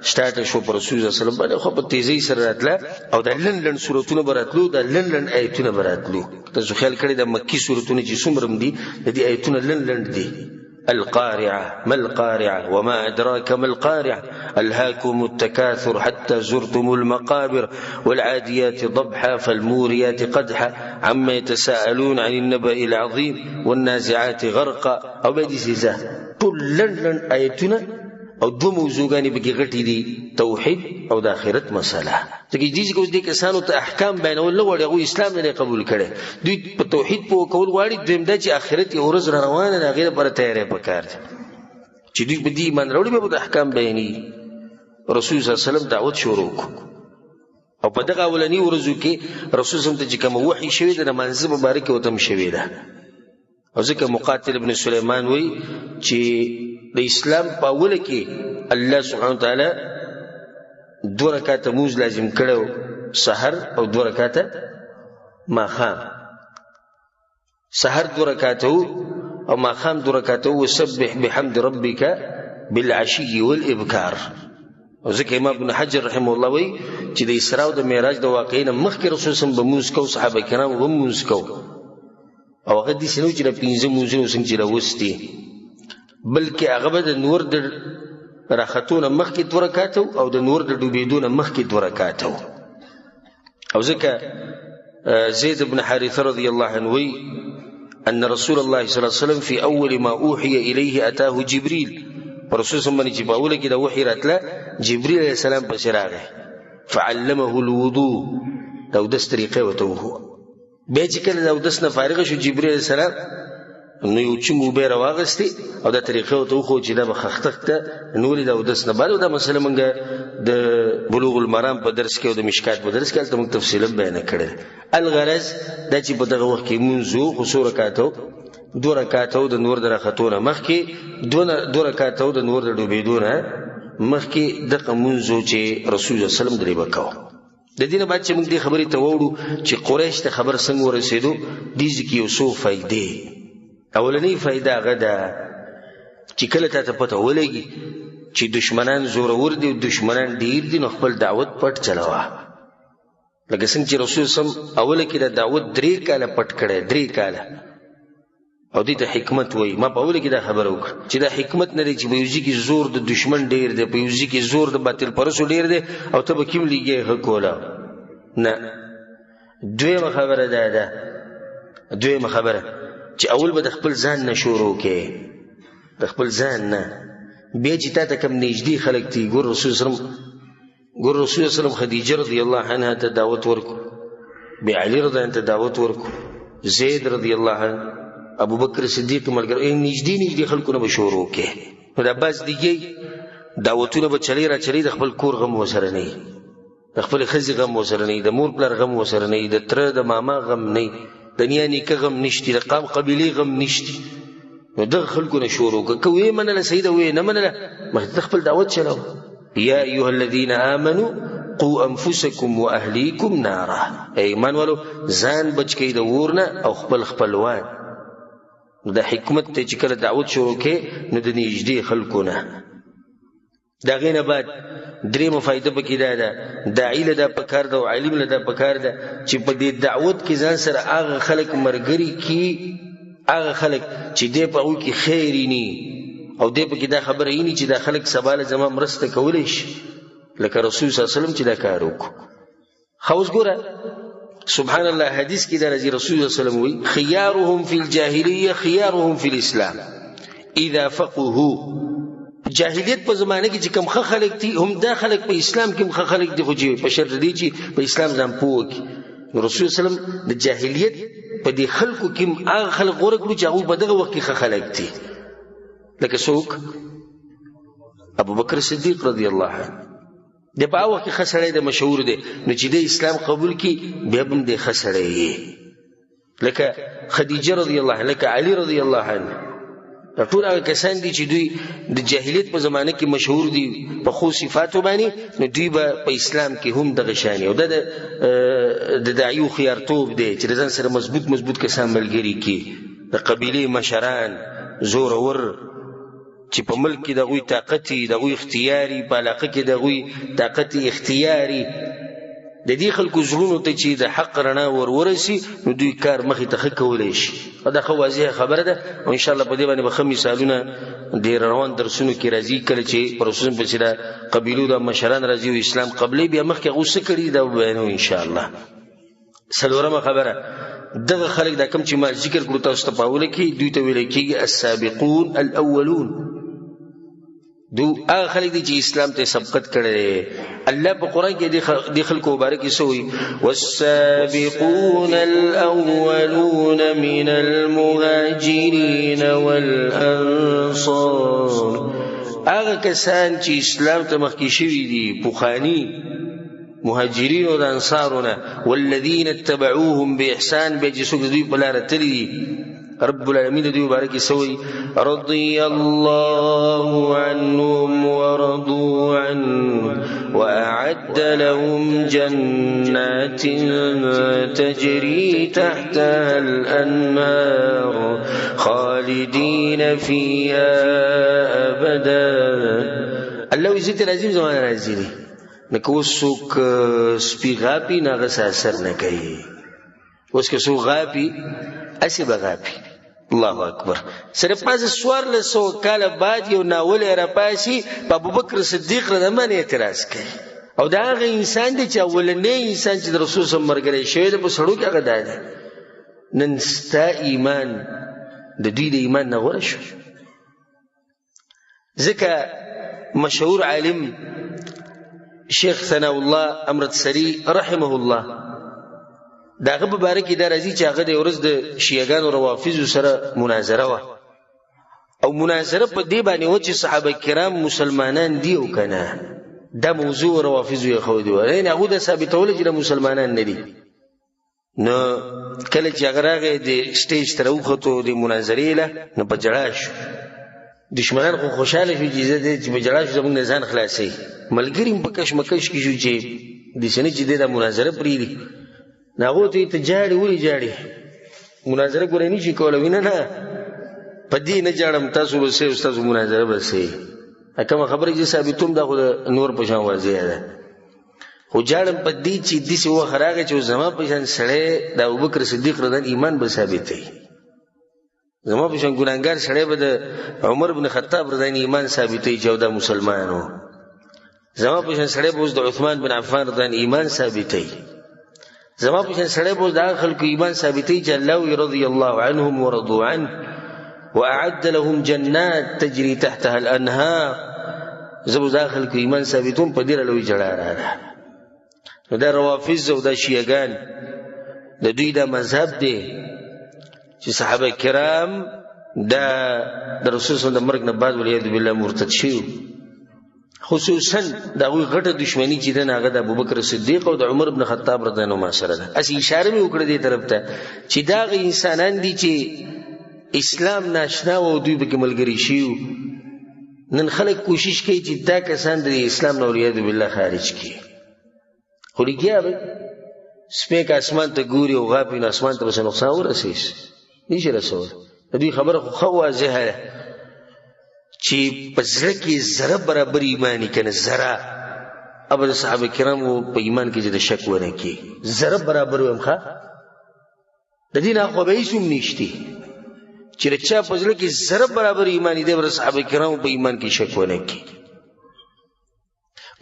سټارټ شو پر رسول الله صلی الله علیه وسلم باندې، خو په تیزۍ سره راتله او دا لنډ لنډ سورتونه به راتلو، دا لنډ لنډ آیتونه به راتلو. تاسو خیال کړی دا مکي سورتونه چې څومره هم دي، د دې آیتونه لنډ لنډ دي. القارعة ما القارعة وما أدراك ما القارعة ألهاكم التكاثر حتى زرتم المقابر والعاديات ضبحا فالموريات قدحا عما يتساءلون عن النبأ العظيم والنازعات غرقا. او بیا دې سزا ټول لنډ لنډ آیتونه او دوه موضوعګانې پکې غټې دي، توحید او د آخرت مسله. ځکه دې چې اوس دې کسانو ته احکام بیانول نه غواړي، هغوی اسلام نه دی قبول کړی، دوی په توحید پوه کول غواړي. دویم دا چې آخرت یې ورځ را روانه ده، هغې لپاره تیاری پکار دی چې دوی په دې ایمان راوړي، بیا به د احکام بیانېږي. رسول صلی الله علیه وسلم دعوت شروع کړو او په دغه اولني ورځو کې رسول صلی الله علیه وسلم ته چې کومه وحي شوې ده، د لمانځه مبارکې ورته هم شوې ده. او ځکه مقاتل ابن سلیمان وایي چې د اسلام په اوله کې الله سبحانه وتعالی دوه رکعته لمونځ لازم کړی سحر او دوه رکعته ماښام. سحر دوه رکعته او ماښام دوه رکعته. وسبح بحمد ربک بالعشي والابکار. او ځکه امام ابن حجر رحمه الله وایي چې د اسراء او د معراج د واقعې نه مخکې رسول صلی الله علیه وسلم به لمونځ کو، صحابه کرامو به لمونځ کو، او هغه داسې نه و چې د پنځه لمونځونه څنګه چې راوستي، بلکې هغه به د نور د راختو نه مخکې دوه رکعته او د نور د ډوبېدو نه مخکې دوه رکعته. او ځکه زید بن حارثه رضی الله عنه وایي أن رسول الله صلى الله عليه وسلم في أول ما أوحي إليه أتاه جبريل. پر رسول صلی الله علیه وسلم چې په اوله کې د وحي راتله، جبريل علیه السلام پسې راغی، فعلمه الوضوء، د اودس طریقه ورته وښوه. بیا چې کله د اودس نه فارغ شو جبريل علیه السلام، نو یو چونګ اوبه یې راواغستې او دا طریقه ورته وښوه چې دا به خښتښ ته نورې د اودس نه بعد. دا مسله موږ د بلوغ المرام په درس کې او د مشکات په درس کې هلته موږ تفصیلا بیانه کړې. الغرض دا چې په دغه وخت کې لمونځ و، خو څو رکعته و؟ دوه رکعته و د نور د راختو نه مخکې، دوه رکعته و د نور د ډوبېدو نه مخکې. دغه لمونځ و چې رسول الله صلی الله علیه وسلم درې به کوه. د دې نه بعد چې موږ دې خبرې ته واوړو چې قریش ته خبر څنګه ورسېدو، دې ځای کې یو څو فایدې. اولنۍ فایده هغه ده چې کله تا ته پته ولګي چې دشمنان زورور دي او دشمنان ډیر دي، نو خپل دعوت پټ چلوه. لکه څنګه چې رسول سم اوله کې د دعوت درې کاله پټ کړی، درې کاله. او دې ته حکمت وایي. ما په اوله کې دا خبره وکړه چې دا حکمت نه دی چې په یو ځای کې زور د دشمن ډیر دی، په یو ځای کې زور د باطل پرسو ډیر دی او ته به کوم لګې ښه کوله. نه. دویمه خبره دا ده، دویمه خبره چې اول به د خپل ځان نه شروع کې، د خپل ځان نه. بیا چې تا ته کوم نږدې خلک دي، ګور رسول سلام، ګور رسول سلام خدیجه رضی الله عنها ته دعوت ورکو، بیا علی رضی الله عنه ته دعوت ورکو، زید رضی الله عنه، ابو بکر صدیق ملګرو، نږدې نږدې خلکو نه به شروع کې. نو دا بعض دیږي دعوتونه به چلی را چلی، د خپل کور غم ورسره نه وي، د خپلې ښځې غم ورسره نه وي، د مور پلار غم ورسره نه وي، د تره د ماما غم نه وي، د نیا نیکه غم نشتي، د قام قبیلې غم نشتي. نو دغه خلکو نه شروع کړه، که ویې منله صحیح ده، ویې نه منله مخکې ته خپل دعوت چلوه. یا ایها الذین آمنو قو انفسکم واهلیکم نارا، ای ایمان والو ځان بچ کړئ د اور نه او خپل خپلوان. نو دا حکمت دی چې کله دعوت شروع کړې نو د نږدې خلکو نه. د هغې نه بعد درېیمه فایده پکې دا ده، داعي له دا پکار ده او عالم له دا پکار ده چې په دې دعوت کې ځان سره هغه خلک ملګري کړي، هغه خلک چې دی په هغوی کې خیر ویني او دی پکې دا خبره ویني چې دا خلک سبا له زما مرسته کولی شي، لکه رسول صلی الله علیه وسلم چې دا کار وکړو. ښه اوس ګوره سبحان الله، حدیث کې دا راځي، رسول الله صلی الله علیه وسلم وایي خیارهم فی الجاهلیه خیارهم فی الاسلام اذا فقهوا. جاهلیت په زمانه کې چې کوم ښه خلک دي هم دا خلک په اسلام کې هم ښه خلک دي، خو چې په شرط دی چې په اسلام ځان پوه کړي. نو رسول الله صلی الله علیه وسلم د جاهلیت په دې خلکو کې هم هغه خلک غوره کړو چې هغوی په دغه وخت کې ښه خلک دي، لکه څوک؟ ابو بکر صدیق رضی الله عنه. د په هغه وخت کې ښه سړی دی، مشهور دی، نو چې دی اسلام قبول کړي بیا به هم دی ښه سړی یې، لکه خدیجه رضی الله عنها، لکه علی رضی الله عنه. دا ټول هغه کسان دي چې دوی د جاهلیت په زمانه کې مشهور دي په ښو صفاتو باندې، نو دوی به په اسلام کې هم دغه شان او دا د داعي هوښیارتوب دی چې د ځان سره مضبوط مضبوط کسان ملګري کړي، د قبیلې مشران زورور چې په ملک کې د هغوی طاقت وي، د هغوی اختیار وي، په علاقه کې د هغوی طاقت اختیار وي، د دې خلکو زړونو ته چې د حق رڼا ور ورسي نو دوی کار مخې ته ښه کولی شي. او دا ښه واضحه خبره ده، او انشاءالله په دې باندې به ښه مثالونه د روان درسونو کې راځي، کله چې پر رسول پسې د قبیلو د مشران راځي او اسلام قبلې، بیا مخکې هغوی څه کړي دا به بیانوو انشاءالله. څلورمه خبره، دغه خلک دا کوم چې ما ذکر کړو تاسو ته په اوله کې، دوی ته ویل کېږي السابقون الاولون. دو هغه خلک دي چې اسلام ته سبقت کړی دی. الله په قرآن کې دې خلکو مبارک یې څه وایي؟ والسابقون الاولون من المهاجرین والانصار. هغه کسان چې اسلام ته مخکې شوي دي، پخواني مهاجرین او د انصارو نه، والذین اتبعوهم باحسان، بیا چې څوک د دوی په لاره تللي دي، رب العالمین د دوی مبارک یې څه وایي؟ رضی الله عنهم ورضوا عنه وأعد لهم جنات تجري تحتها الأنهار خالدین فيها أبدا. الله وایي زه ترې راضي یم، زما نه راضي دي. نو که اوس څوک سپي غاپي نو هغه څه اثر نه کوي، اوس که څوک غاپي هسې به غاپي. الله اکبر. سره پاسه 1400 کاله بعد یو ناولی راپاسي په ابوبکر صدیق رضی الله عنه اعتراض کوي، او دا هغه انسان دی چې اولنی انسان چې د رسول سره ملګری شوی دی په سړو کې هغه دا دی. نن ستا ایمان د دوی د ایمان نه غوره شو، ځکه مشهور عالم شیخ ثناء الله امرتسري رحمه الله د هغه په باره کې دا راځي چې هغه د ورځ د شیعهګانو روافضو سره مناظره وه، او مناظره په دې باندې وه چې صحابه کرام مسلمانان دي او که نه. دا موضوع روافضو یې ښودې وه، یعنې هغوی دا ثابتوله چې دا مسلمانان نه دي. نو کله چې هغه راغی د سټیج ته راوختو د مناظرې له، نو په ژړا شو. دشمنان خو خوشحاله شو چې زه دې چې په ژړا شو زموږ نه ځان خلاصوي. ملګري هم په کشمکش کې شو چې داسې نه چې دی دا مناظره پرېږدي. نو هغو ته یې ته ژاړې، ولې ژاړې؟ مناظره ګورې نه شي کولی. وایي نه نه، په دې نه ژاړم، تاسو به څه او ستاسو مناظره به څه. کومه خبره چې ثابتوم دا خو د نور په شان واضح ده، خو ژاړم په دې چې داسې وخت راغی چې زما په شان سړی د ابوبکر صدیق رضی الله ایمان به ثابتوي، زما په شان ګناهګار سړی به د عمر بن خطاب رضی الله ایمان ثابتوي چې دا مسلمان و، زما په شان سړی به اوس د عثمان بن عفان رضی الله ایمان ثابتوي، زما په شان سړی به اوس د هغه خلکو ایمان ثابتوي چې الله وایي رضی الله عنهم ورضوا عنه. واعد لهم جنات تجري تحتها الانهار. زه به دا خلکو ایمان ثابتوم، په ډېره لوی ژړا راغله. نو دا روافض او دا شیعهګان د دوی دا مذهب دی چې صحابه کرام دا د رسول صلی الله د مرګ نه بعد والعیاذ بالله مرتد شوي. خصوصا د هغوی غټه دښمني چې ده نو هغه د ابوبکر صدیق او د عمر بن خطاب رضی الله عنهما سره ده. هسې اشاره مې وکړه دې طرف ته چې دا هغه انسانان دي چې اسلام ناشنا وو او دوی پکې ملګري شوي وو. نن خلک کوشش کوي چې دا کسان د اسلام نه والعیاذ بالله خارج کړي، خو لګیا به سپی که اسمان ته ګوري او غاپي نو اسمان ته به څه نقصان ورسېږي؟ نشي رسولی. د دوی خبره خو ښه واضحه ده چې په زړه کې ذره برابر ایمان یې که نه ذره، ابه د صحابه کرامو په ایمان کې چې د شک ونه کړي، ذره برابر وایم. ښه د دې نه اخوا به هېڅ هم نشتي چې د چا په زړه کې ذره برابر ایمان دی، به د صحابه کرامو په ایمان کې شک ونه کړي.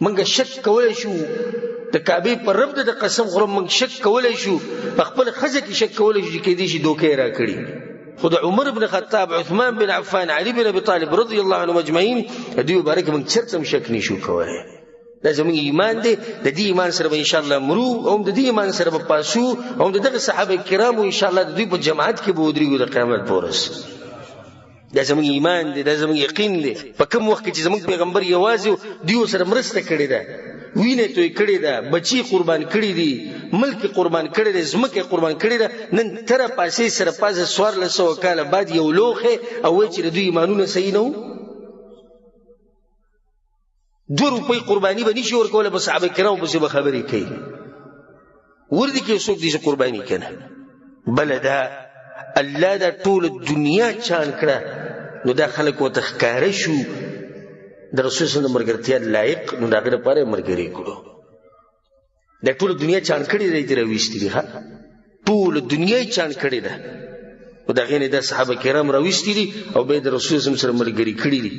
موږ شک کولی شو د کعبې پر رب د قسم خورم، موږ شک کولی شو په خپل ښځه کې شک کولی شو چې کېدای شي دوکه یې راکړي، خو د عمر بن خطاب، عثمان بن عفان، علي بن ابي طالب رضی الله عنهم اجمعین د دوی مبارک موږ چېرته هم شک نشو کولی. دا زموږ ایمان دی، د دې ایمان سره به انشاءالله مرو او هم د دې ایمان سره به پاسو او هم د دغه صحابه کرامو انشاءالله د دوی په جماعت کې به ودرېږو د قیامت په ورځ. دا زموږ ایمان دی، دا زموږ یقین دی. په کوم وخت کې چې زموږ پیغمبر یوازې و، دوی ورسره مرسته کړې ده، وینه توی کړې ده، بچي قربان کړي دي، ملک قربان کړی دی، ځمکه قربان کړې ده. نن تر پاسې سره پاسه 1400 کاله بعد یو لوښی او وایي چې د دوی ایمانونه صحیح نه وو. 2 روپۍ قرباني به نشي ورکولی، په صحابه کرامو پسې به خبرې کوي. ور دي کې څوک دي چې قرباني که نه؟ بله دا الله دا ټوله دنیا چان کړه، نو دا خلک ورته ښکاره شو د رسول صلی الله علیه وسلم ملګرتیا لایق، نو د هغه لپاره یې ملګري کړو. دا ټوله دنیا چان کړې ده، دې راویستي دي. ښه ټوله دنیا یې چان کړې ده، نو د هغې نه دا صحابه کرام راویستي دي او بیا یې د رسول صلی الله علیه وسلم سره ملګري کړي دي.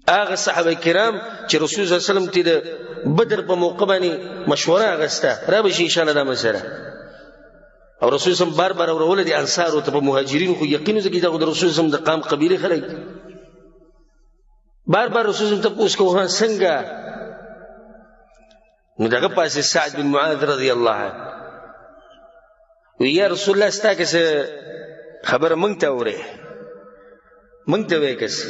هغه صحابه کرام چې رسول صلی الله علیه وسلم ته د بدر په موقع باندې مشوره اخیسته، را به شي انشاءالله دا مسله. او رسول صلی الله علیه وسلم بار بار اوروله دي انصارو ته، په مهاجرینو خو یقین وځي چې دا خو د رسول صلی الله علیه وسلم د قام قبیلې خلک دي. بار بار رسول صلی الله علیه وسلم تپوس کوو، ها څنګه؟ نو دغه پاسې سعد بن معاذ رضی الله عنه وی یا رسول الله ستا که څه خبره موږ ته اورې، موږ ته وایې که څه؟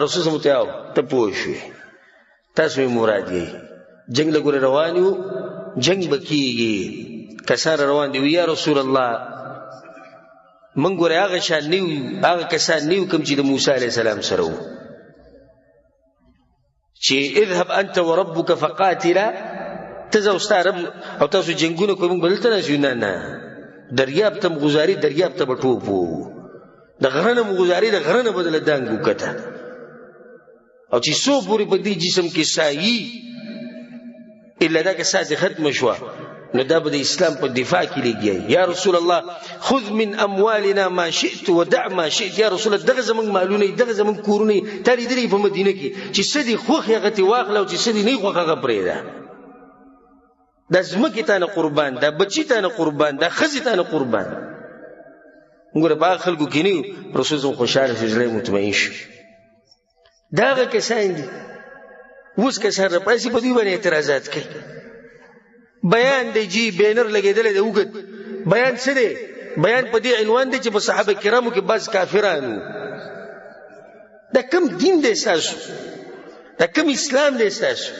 رسول صلی الله علیه وسلم ته او ته پوه شوې، تاسو مې مراد یئ. جنګ له ګورې روان یو، جنګ به کېږي، کسان روان دي. وی یا رسول الله موږ ګورې هغه شان نه یو، هغه کسان نه یو کوم چې د موسی علیه السلام سره وو، چې اذهب انت وربک فقاتلا، ته ځه او ستا رب او تاسو جنګونه کوئ، موږ به دلته ناست یو. نه نه، دریاب ته مو ګوزاري، دریاب ته به ټوپ ووهو، د غره نه مو ګوزاري، د غره نه به دله دانګ وکته، او چې څو پورې په دې جسم کې سایي الا دا که ساه دې ختمه شوه، نو دا به د اسلام په دفاع کې لګیا. یا رسول الله خذ من اموالنا ما شئت ودع ما شئت. یا رسول الله دغه زموږ مالونه، دغه زموږ کورونه، تا لیدلي په مدینه کې چې څه دې خوښ هغه ترې واخله او چې څه دې نه خوښ هغه پرېږده. دا ځمکې تا نه قربان، دا بچي تا نه قربان، دا ښځې تا نه قربان. ګوره په هغه خلکو کې نه یو. رسول الله خوشحاله شو، زړه یې مطمئن شو. دا هغه کسان دي. اوس کسان راپاڅي په دوی باندې اعتراضات کوي. بیان دی جی، بینر لګېدلی دی اوږد بیان. څه دی بیان؟ په دې عنوان دی چې په صحابه کرامو کې بعض کافران وو. دا کوم دین دی ستاسو؟ دا کوم اسلام دی ستاسو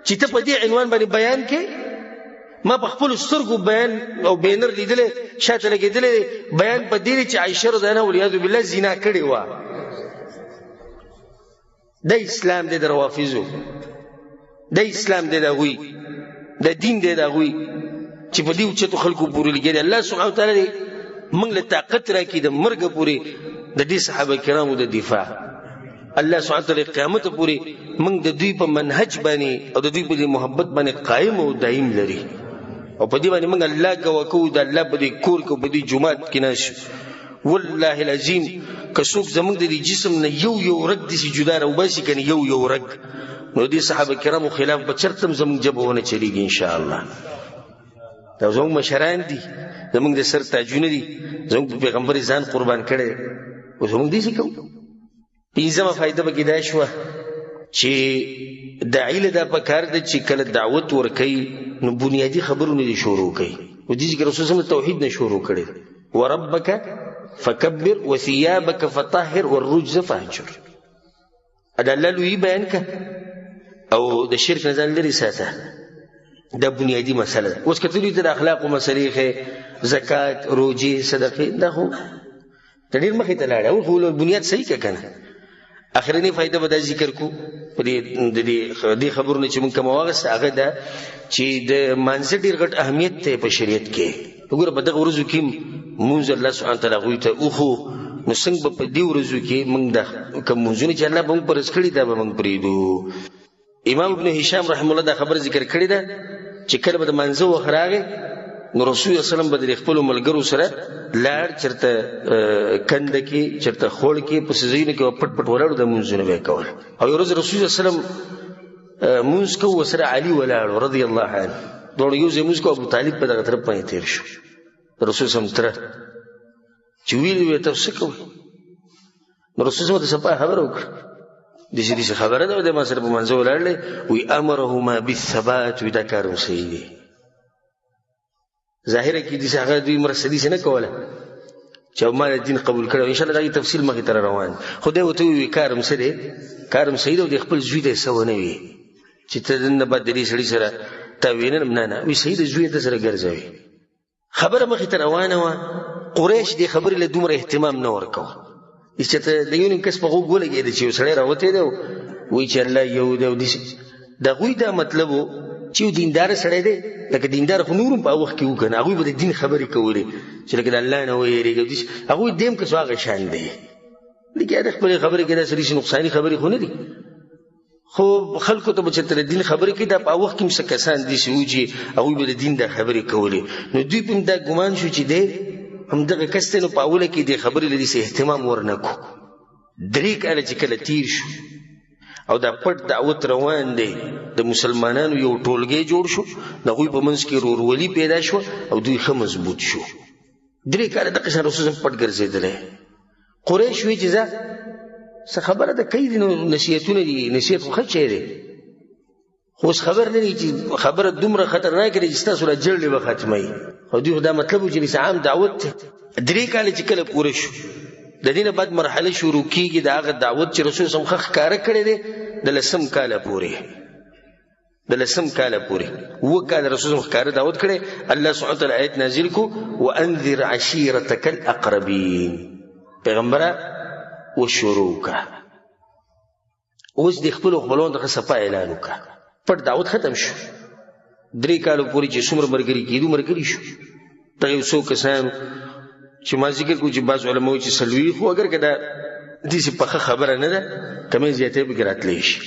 چې ته په دې عنوان باندې بیان کې؟ ما په خپلو سترګو بیان او بینر لیدلی، شاته لګېدلی دی بیان په دې دی چې عایشه رضی الله عنها والعیاذ بالله زنا کړې وه. دا اسلام دی د روافضو، دا اسلام دی د هغوی، دا دین دی د هغوی چې په دې اوچتو خلکو پورې لګیا دی. الله سبحانه وتعالی دې موږ له طاقت راکړي د مرګه پورې د دې صحابه کرامو د دفاع. الله سبحانه وتعالی قیامت پورې موږ د دوی په منهج باندې او د دوی په دې محبت باندې قایم او دایم لري، او په دې باندې موږ الله ګواه کوو. د الله په دې کور کې او په دې جومات کې ناست یو. والله العظیم که څوک زموږ د دې جسم نه یو یو رګ داسې جدا راوباسي که نه یو یو رګ، نو دې صحابه کرامو خلاف به چېرته هم زموږ ژبه ونه چلېږي انشاءالله. دا زموږ مشران دي، زموږ د سر تاجونه دي، زموږ په پیغمبر ځان قربان کړی. اوس موږ دې څه کوو؟ پنځمه فایده پکې دا شوه چې داعي له دا پکار ده چې کله دعوت ورکوي نو بنیادي خبرو نه دې شروع کوي. نو دې کې رسول صلی توحید نه شروع کړي، وربک فکبر وثيابك فطهر والرجز فاهجر. دا الله لوی بیان که او د شرک نه ځان لرې ساته، دا بنیادي مسله ده. اوس که ته دوی ته د اخلاقو مسلې ښیې، زکات، روژې، صدقې، دا خو ته ډېر مخې ته لاړې، اول خو بنیاد صحیح که که نه. اخرنۍ فایده به دا ذکر کو په دې د دې خبرو نه چې موږ کومه واخیسته، هغه ده چې د مانځه ډېر غټ اهمیت دی په شریعت کې. وګوره په دغه ورځو کې مونځ الله سبحانه وتعالی هغوی ته وښو، نو څنګه به په دې ورځو کې موږ د کوم مونځونه چې الله به موږ فرض کړي دا به موږ پرېږدو. امام ابن هشام رحمه الله دا خبره ذکر کړې ده چې کله به د مانځه وخت راغی نو رسول الله صلی الله علیه وسلم به د خپلو ملګرو سره لاړ، چېرته کنده کې، چېرته خوړ کې، په څه ځایونو کې به پټ پټ ولاړ، د مونځونه به یې کول. او یو ورځ رسول الله صلی الله علیه وسلم مونځ کوو، ورسره علي ولاړ رضی الله عنه، دواړو یو ځای مونځ کوو. ابو طالب په دغه طرف باندې تېر شو، رسول صلی الله علیه وسلم تره چې ویلي وی تاسو څه کوئ؟ نو رسول صلی الله علیه وسلم صفا خبره وکړه، داسې داسې خبره ده، دی ما سره په منځه ولاړ دی، وی امرهما بالثبات، وی دا کار هم صحیح دی. ظاهره کې داسې هغه دوی مرسته داسې نه کوله چې ما د دین قبول کړی، ان شاء الله د تفصیل مخې ته روان. خو دی ورته وویل کار هم څه دی، کار هم صحیح دی، او د خپل زوی ته یې څه ونه وي چې ته نن نه بعد د دې سړي سره تا وینم، نه نه، وی صحیح دی، زوی ته سره ګرځوي. خبره مخې ته روانه وه، قریش دې خبرې له دومره اهتمام نه ورکوه، چې ته د یو نیم کس په غوږ ولګېده چې یو سړی راوتی دی وایي چې الله یو دی او داسې. د هغوی دا مطلب و چې یو دیندار سړی دی، لکه دیندار خو نور هم په هغه وخت کې وو که نه، هغوی به د دین خبرې کولې چې لکه د الله نه ویرېږي او داسې. هغوی دیم کس هغه شان دی، لکه د خپلې خبرې کې داسې داسې نقصاني خبرې خو نه دي، خو خلکو ته به چې تر دین خبرې کوي، دا په هغه وخت کې هم څه کسان داسې وو چې هغوی به د دین دا خبرې کولې. نو دوی په هم دا ګمان شو چې دی همدغه کس دی، نو په اوله کې دې خبرې له داسې اهتمام ورنه کړو. 3 کاله چې کله تیر شو او دا پټ دعوت روان دی، د مسلمانانو یو ټولګی جوړ شو، د هغوی په منځ کې ورورولي پیدا شوه او دوی ښه مضبوط شو. 3 کاله دغه شان رسول پټ ګرځېدلی. قریش وی چې ځه څه خبره ده، کوي دي نو نصیحتونه دي، نصیحت خو ښه شی دی، خو اوس خبر نه دی چې خبره دومره خطرناکه ده چې ستاسو را جرړې به ختموي. خو دوی خو دا مطلب و چې داسې عام دعوت دی. 3 کاله چې کله پوره شو، د دې نه بعد مرحله شروع کېږي د هغه دعوت چې رسول صم ښه ښکاره کړی دی، د لسم کاله پورې، د لسم کاله پورې 7 کاله رسول صم ښکاره دعوت کړی. الله سبحانه وتعالی آیت نازل کو، وانذر عشیرتک الاقربین، پیغمبره وشروع کړه، اوس د خپلو خپلوانو څخه صفا اعلان وکړه. پټ دعوت ختم شو. 3 کالو پورې چې څومره ملګري کېدو ملګري شو. دغه یو څو کسان چې ما ذکر کړو چې بعض علماو چې 40، خو اګر که دا داسې پخه خبره نه ده، کمې زیاتې پکې راتلی شي.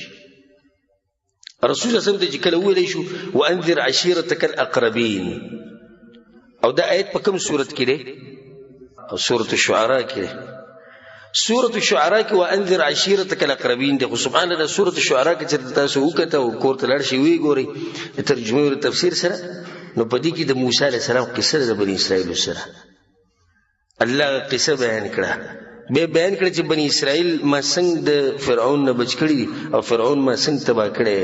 رسول الله صلی الله علیه وسلم ته چې کله وویلی شو وانذر عشیرتک الاقربین، او دا آیت په کوم سورت کې دی؟ او سورة الشعراء کې دی. سورة الشعراء کې وانذر عشیرتک الاقربین دی. خو سبحان الله، سورة الشعراء کې چېرته تاسو وکته او کور ته لاړ شئ ویې ګورئ د ترجمې او تفسیر سره، نو په دې کې د موسی علیه السلام قصه ده د بني اسرائیلو سره. الله قصه بیان کړه، بیا بیان کړه چې بني اسرائیل ما څنګه د فرعون نه بچ کړي دي او فرعون ما څنګه تباه کړی.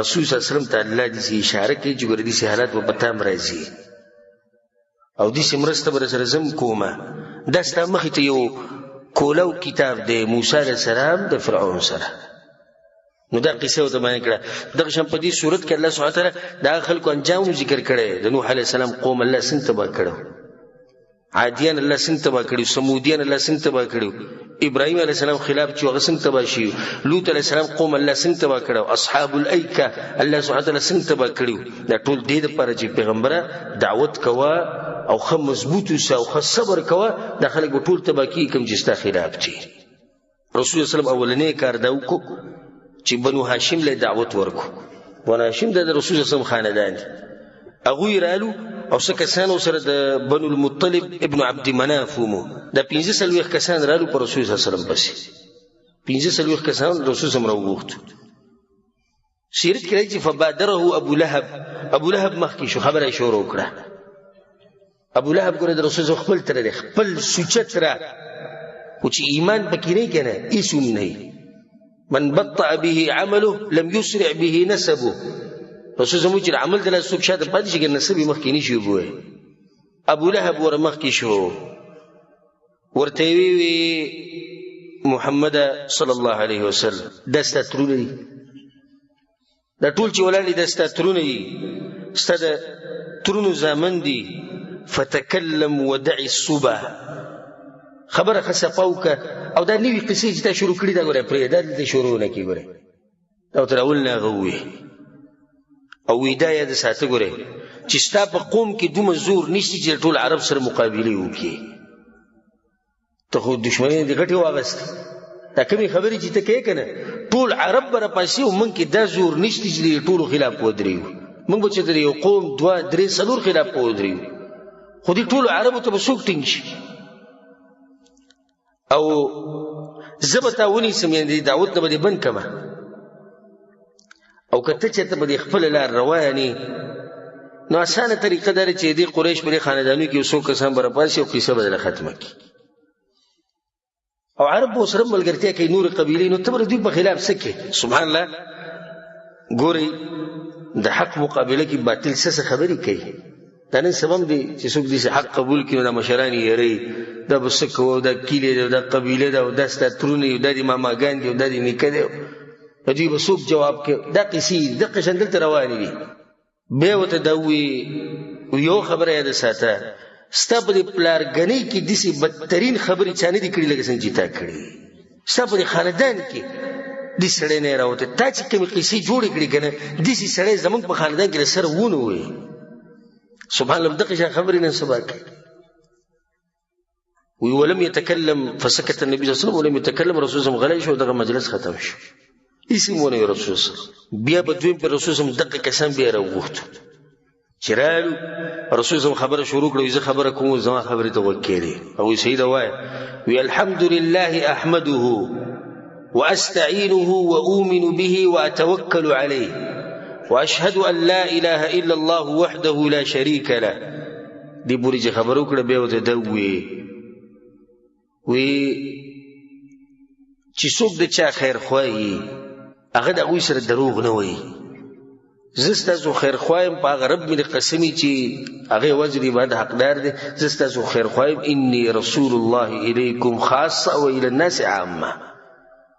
رسول صلی الله علیه وسلم ته الله داسې اشاره کوي چې ګوره داسې حالات به په تا هم راځي او داسې مرسته به درسره زه هم کومه. دا ستا مخې ته یو کولاو کتاب دی، موسی علیه السلام د فرعون سره. نو دا قصه ورته بیان کړه. دغه شان په دې صورت کې الله سبحانه وتعالی د هغه خلکو انجام هم ذکر کړی، د نوح علیه السلام قوم الله څنګه تباه کړو، عادیان الله څنګه تباه کړي، ثمودیان الله څنګه تباه کړي، ابراهیم علیه السلام خلاف چې هغه څنګه تباه شي، لوط علیه السلام قوم الله څنګه تباه کړو، اصحاب الایکه الله سبحانه وتعالی څنګه تباه کړي. دا ټول دې دپاره چې پیغمبره دعوت کوه او ښه مضبوط اوسه او ښه صبر کوه، دا خلک به ټول تباه کېږي کوم چې ستا خلاف دي. رسول الله صلی الله علیه وسلم اولنی کار دا وکړو چې بنو هاشم له دعوت ورکړو. بنو هاشم د رسول الله صلی الله علیه وسلم خاندان دي. هغوی رالو او څه کسان ورسره د بنو المطلب ابن عبد مناف ومو. دا 45 کسان رالو پر رسول الله صلی الله علیه وسلم پسې. 45 کسان رسول الله صلی الله علیه وسلم راوغوښتو. سیرت کې راځي چې فبادره ابو لهب، ابو لهب مخکې شو، خبره یې شروع کړه. ابو لهب ګوره د رسول خپل تره دی، خپل سوچه تره، خو چې ایمان پکې نه که نه هېڅ هم نه. من بطأ به عمله لم يسرع به نسبه. رسول زموږ چې عمل د لاس څوک شاته پاتې شي که نسب یې مخکې نه شي وبوایي. ابو لهب ور مخکې شو، ورته یې ووی محمد صلی الله علیه وسلم دا ستا ترونه دي، دا ټول چې ولاړ دي دا ستا ترونه دي، ستا د ترونو زامن دي. فتکلم ودع الصبا، خبره ښه صفا وکړه. او دا نوې قصې چې تا شروع کړي دا ګوره پرېږده، دا دلته شروع نه کړي ګوره، دا تر اول نه هغه ووایي. او وی دا یاد ساته ګوره چې ستا په قوم کې دومره زور نشته چې ټول عرب سره مقابلې وکړي. ته خو دښمنۍ دې غټې واغستې، دا کومې خبرې چې ته کوې که نه ټول عرب به راپاڅي او موږ کې دا زور نشته چې د ټولو خلاف ودرېږو. موږ به چې د یو قوم دوه درې څلور خلاف به ودرېږو، خو دې ټولو عربو ته به څوک ټینګ شي؟ او زه به تا ونیسم، یعنې د دعوت نه به دې بند کړم، او که ته چېرته په دې خپله لار روان یې نو اسانه طریقه دا ده چې دې قریش په دې خاندانو کې یو څو کسان به راپاڅي او قصه به درله ختمه کړي. او عرب به ورسره ملګرتیا کوي، نورې قبیلې، نو ته به د دوی په خلاف څه کوې؟ سبحان الله، ګورئ د حق مقابله کې باطل څه څه خبرې کوي. دا نن سبا هم دی چې څوک داسې حق قبول کړي نو دا مشران یې یروي، دا به څه کوو، دا کیلې دی، دا قبیله ده، او دا ستا ترونه دي، دا دې ماماګان دي، او دا دې نیکه دی، د دوی به څوک جواب کوي؟ دا قصې دي، دقه شان دلته روانې دي. بیا ورته دا ووایي، یو خبره یاده ساته، ستا په دې پلارګنۍ کې داسې بدترین خبرې چا نه دي کړي لکه څنګه چې تا کړي. ستا په دې خاندان کې داسې سړی نه راوتی، تا چې کومې قصې جوړې کړې که نه داسې سړی زموږ په خاندان کې له سره ونه وایي. سبحان الله، دقه شان خبرې نن سبا کوي. وی ولم يتكلم فسكت النبي صلى الله عليه وسلم ولم يتكلم. رسول الله غلی شو، دغه مجلس ختم شو، هیڅ هم ونه ویل رسول الله. بیا په دویم پر رسول الله دقه کسان بیا راوغوښتو چې رالو، رسول الله خبره شروع کړه، زه خبره کوم، زما خبرې ته غوږ کښېږدئ. هغوی صحیح ده وایه. وی الحمد لله احمده واستعينه واؤمن به واتوکل عليه واشهد ان لا اله الا الله وحده لا شريك له. دې پورې چې خبره وکړه بیا ورته دا وویې، وی چې څوک د چا خیرخواه وي هغه د هغوی سره دروغ نه وایي. زه ستاسو خیرخواه یم، په هغه رب مې د قسم چې هغه یوازې د عبادت حقدار دی، زه ستاسو خیرخواه یم. انی رسول الله الیکم خاصه و الی الناس عامه.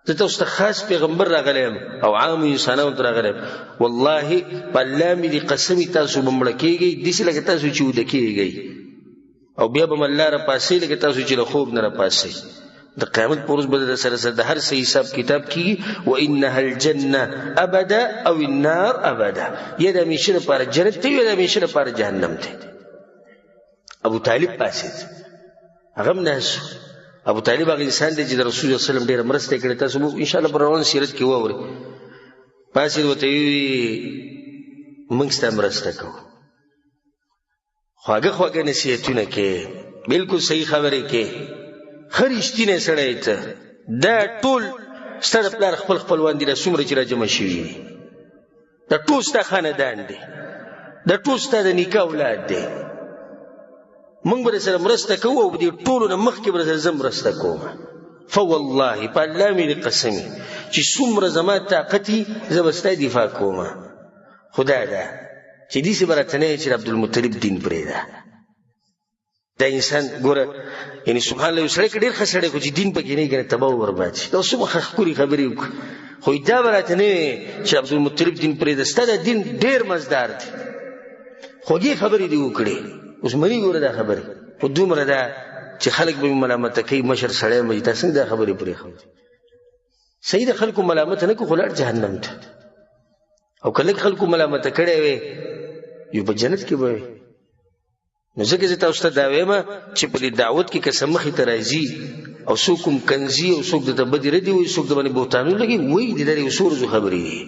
زه تاسو ته خاص پیغمبر راغلی یم او عامو انسانانو ته راغلی یم. والله په الله مې د قسم تاسو به مړه کېږئ داسې لکه تاسو چې ویده کېږئ، او بیا به الله راپاڅوي لکه تاسو چې له خوب نه راپاڅئ. د قیامت پر ورځ به د سره سره د هر څه حساب کتاب کېږي. وانها الجنه ابدا او النار ابدا، یا د همیشه لپاره جنت دی یا د همیشه لپاره جهنم دی. ابو طالب پاڅېد، هغه هم ناست. ابو طالب هغه انسان دی چې د رسول الله صلی الله علیه وسلم ډېره مرسته یې کړې، تاسو به انشاءالله په روان سیرت کې واورئ. پاڅېد ورته یې وویل موږ ستا مرسته کوو، خواږه خواږه نصیحتونه کوې، بالکل صحیح خبرې کوې، ښه رښتینی سړی ته، دا ټول ستا د پلار خپل خپلوان دي، دا څومره چې راجمع شوي دي، دا ټول ستا خاندان دی، دا ټول ستا د نیکه اولاد دی، موږ به سره مرسته کوو او دې ټولو نه مخکې به سره زه مرسته کوم. فوالله په الله مې دې قسم چې څومره زما طاقت وي زه به ستا دفاع کوم. خدا ده چې داسې به راته نه چې عبدالمطلب دین پرېږده. دا انسان ګوره یعنې سبحان الله، یو سړی که ډېر ښه سړی خو چې دین پکې نه وي که نه تباه و برباد شي. دا څومره ښه ښکلې خبرې وکړي، خو دا به راته نه وي چې عبدالمطلب دین پرېږده، ستا دا دین ډېر مزدار دی، خوږې خبرې دې وکړې. اوس مني ګوره دا خبرې، خو دومره ده چې خلک به مې ملامته کوي، مشر سړی یم چې تا څنګه دا خبرې پرېښودې. صحیح ده خلکو ملامته نه کړو خو لاړ جهنم ته، او که لږ خلکو ملامته کړی وی یو په جنت کې به وی. نو ځکه زه تاسو ته دا وایم چې په دې دعوت کې که څه مخې ته راځي او څوک هم کنځي او څوک درته بدې ردې وایي، څوک درباندې بهتانونه لګوي، وایي دې دا د یو څو ورځو خبرې دي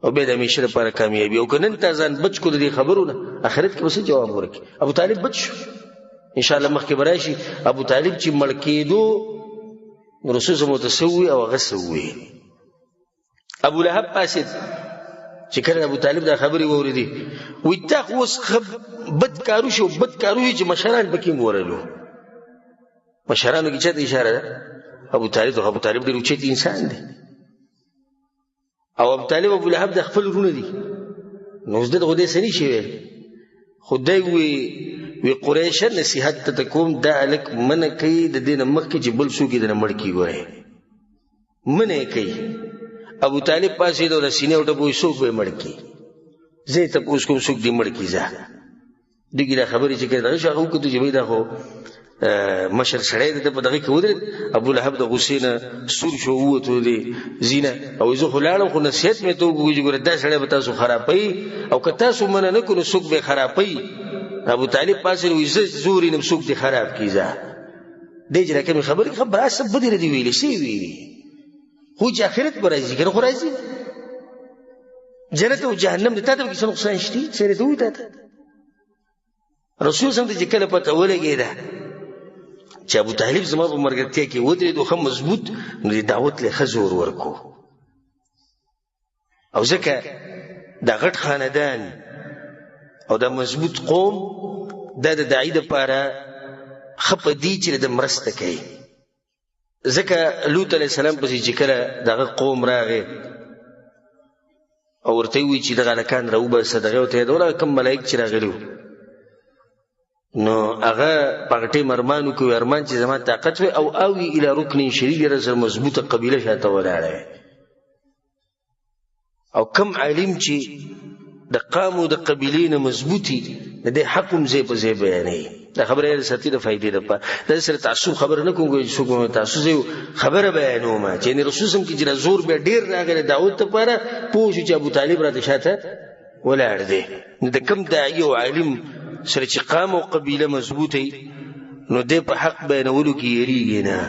او بیا د همیشه لپاره کامیابي. او که نن تا ځان بچ کړو د دې خبرو نه، آخرت کې به څه جواب ورکړي؟ ابو طالب بچ شو، انشاءالله مخکې به راشي. ابو طالب چې مړ کېدو نو رسول صلی الله علیه وسلم ورته څه ووایي او هغه څه ووایي. ابو لهب پاڅېد، چې کله ابو طالب دا خبرې واورېدې، وایي تا خو اوس ښه بد کار وشو، بد کار وشو چې مشران پکې هم ورغلو. مشرانو کې چا ته اشاره ده؟ ابو طالب ته. ابو طالب ډېر اوچت انسان دی، او ابو طالب ابو لهب د خپل وروڼه دي، نو اوس ده خو دې څه نه شي ویلی. خو دی وی قریشه نصیحت ته کوم، دا هلک منع کوي د دې نه مخکې چې بل څوک یې درنه مړ کړي، ګورئ منع یې کوي. ابو طالب پاڅېد او د سینې وټپوي، څوک به یې مړ کړي؟ زه یې تپوس کوم څوک دې مړ کړي؟ ځه دوی کې دا خبرې چې کړې دغه شو، هغه وکتو چې بھئی دا خو مشر سړی دی، په دغه کې ودرېد. ابو لهب د غصې نه سور شو، ووتو دی زینه، او زه خو لاړم، خو نصیحت مې ته وکړو چې ګوره دا سړی به تاسو خرابوي، او که تاسو منع نه کړو نو څوک به یې خرابوي. ابو طالب پاڅېد، وایي زه زور یم، څوک دې خراب کړي؟ ځه دی چې دا کومې خبرې خبره څه بدې نه دي ویلې، څه یې ویلي؟ خو چې آخرت به راځي که نه، خو راځي جنت او جهنم دی، تا ته پکې څه نقصان شته؟ څه راته ووایي تا ته. رسول سم ته چې کله پته ولګېده چې ابو طالب زما په ملګرتیا کې ودرېد، ښه مضبوط، نو د دعوت له ښه زور ورکو. او ځکه دا غټ خاندان او دا مضبوط قوم دا د داعي دپاره ښه په دې چې د مرسته کوي. ځکه لوط علیه السلام پسې چې کله دغه قوم راغی او ورته یې وویل چې دغه هلکان راوباسه، دغه ورته یادوله کوم ملایک چې راغلي وو، نو هغه په هغه ټایم ارمان وکړي، ارمان چې زما طاقت وي، او اوي الی رکن شدید، یاره سره مضبوطه قبیله شاته ولاړه وي. او کم عالم چې د قام او د قبیلې نه مضبوطي، د دې حق هم ځای په ځای بیانوي. دا خبره یې ساتي د فایدې لپاره، دا سره تعصب خبره نه کوم چې څوک مې تعصب یو خبره بیانوم چې یعنی رسول سم کې چې زور بیا ډېر راغلی دعوت لپاره، پوه شو چې ابو طالب راته شاته ولاړ دی. نو د کم داعي او عالم سره چې قام او قبیله مضبوطه نو دی په حق بیانولو کې یریږي نه،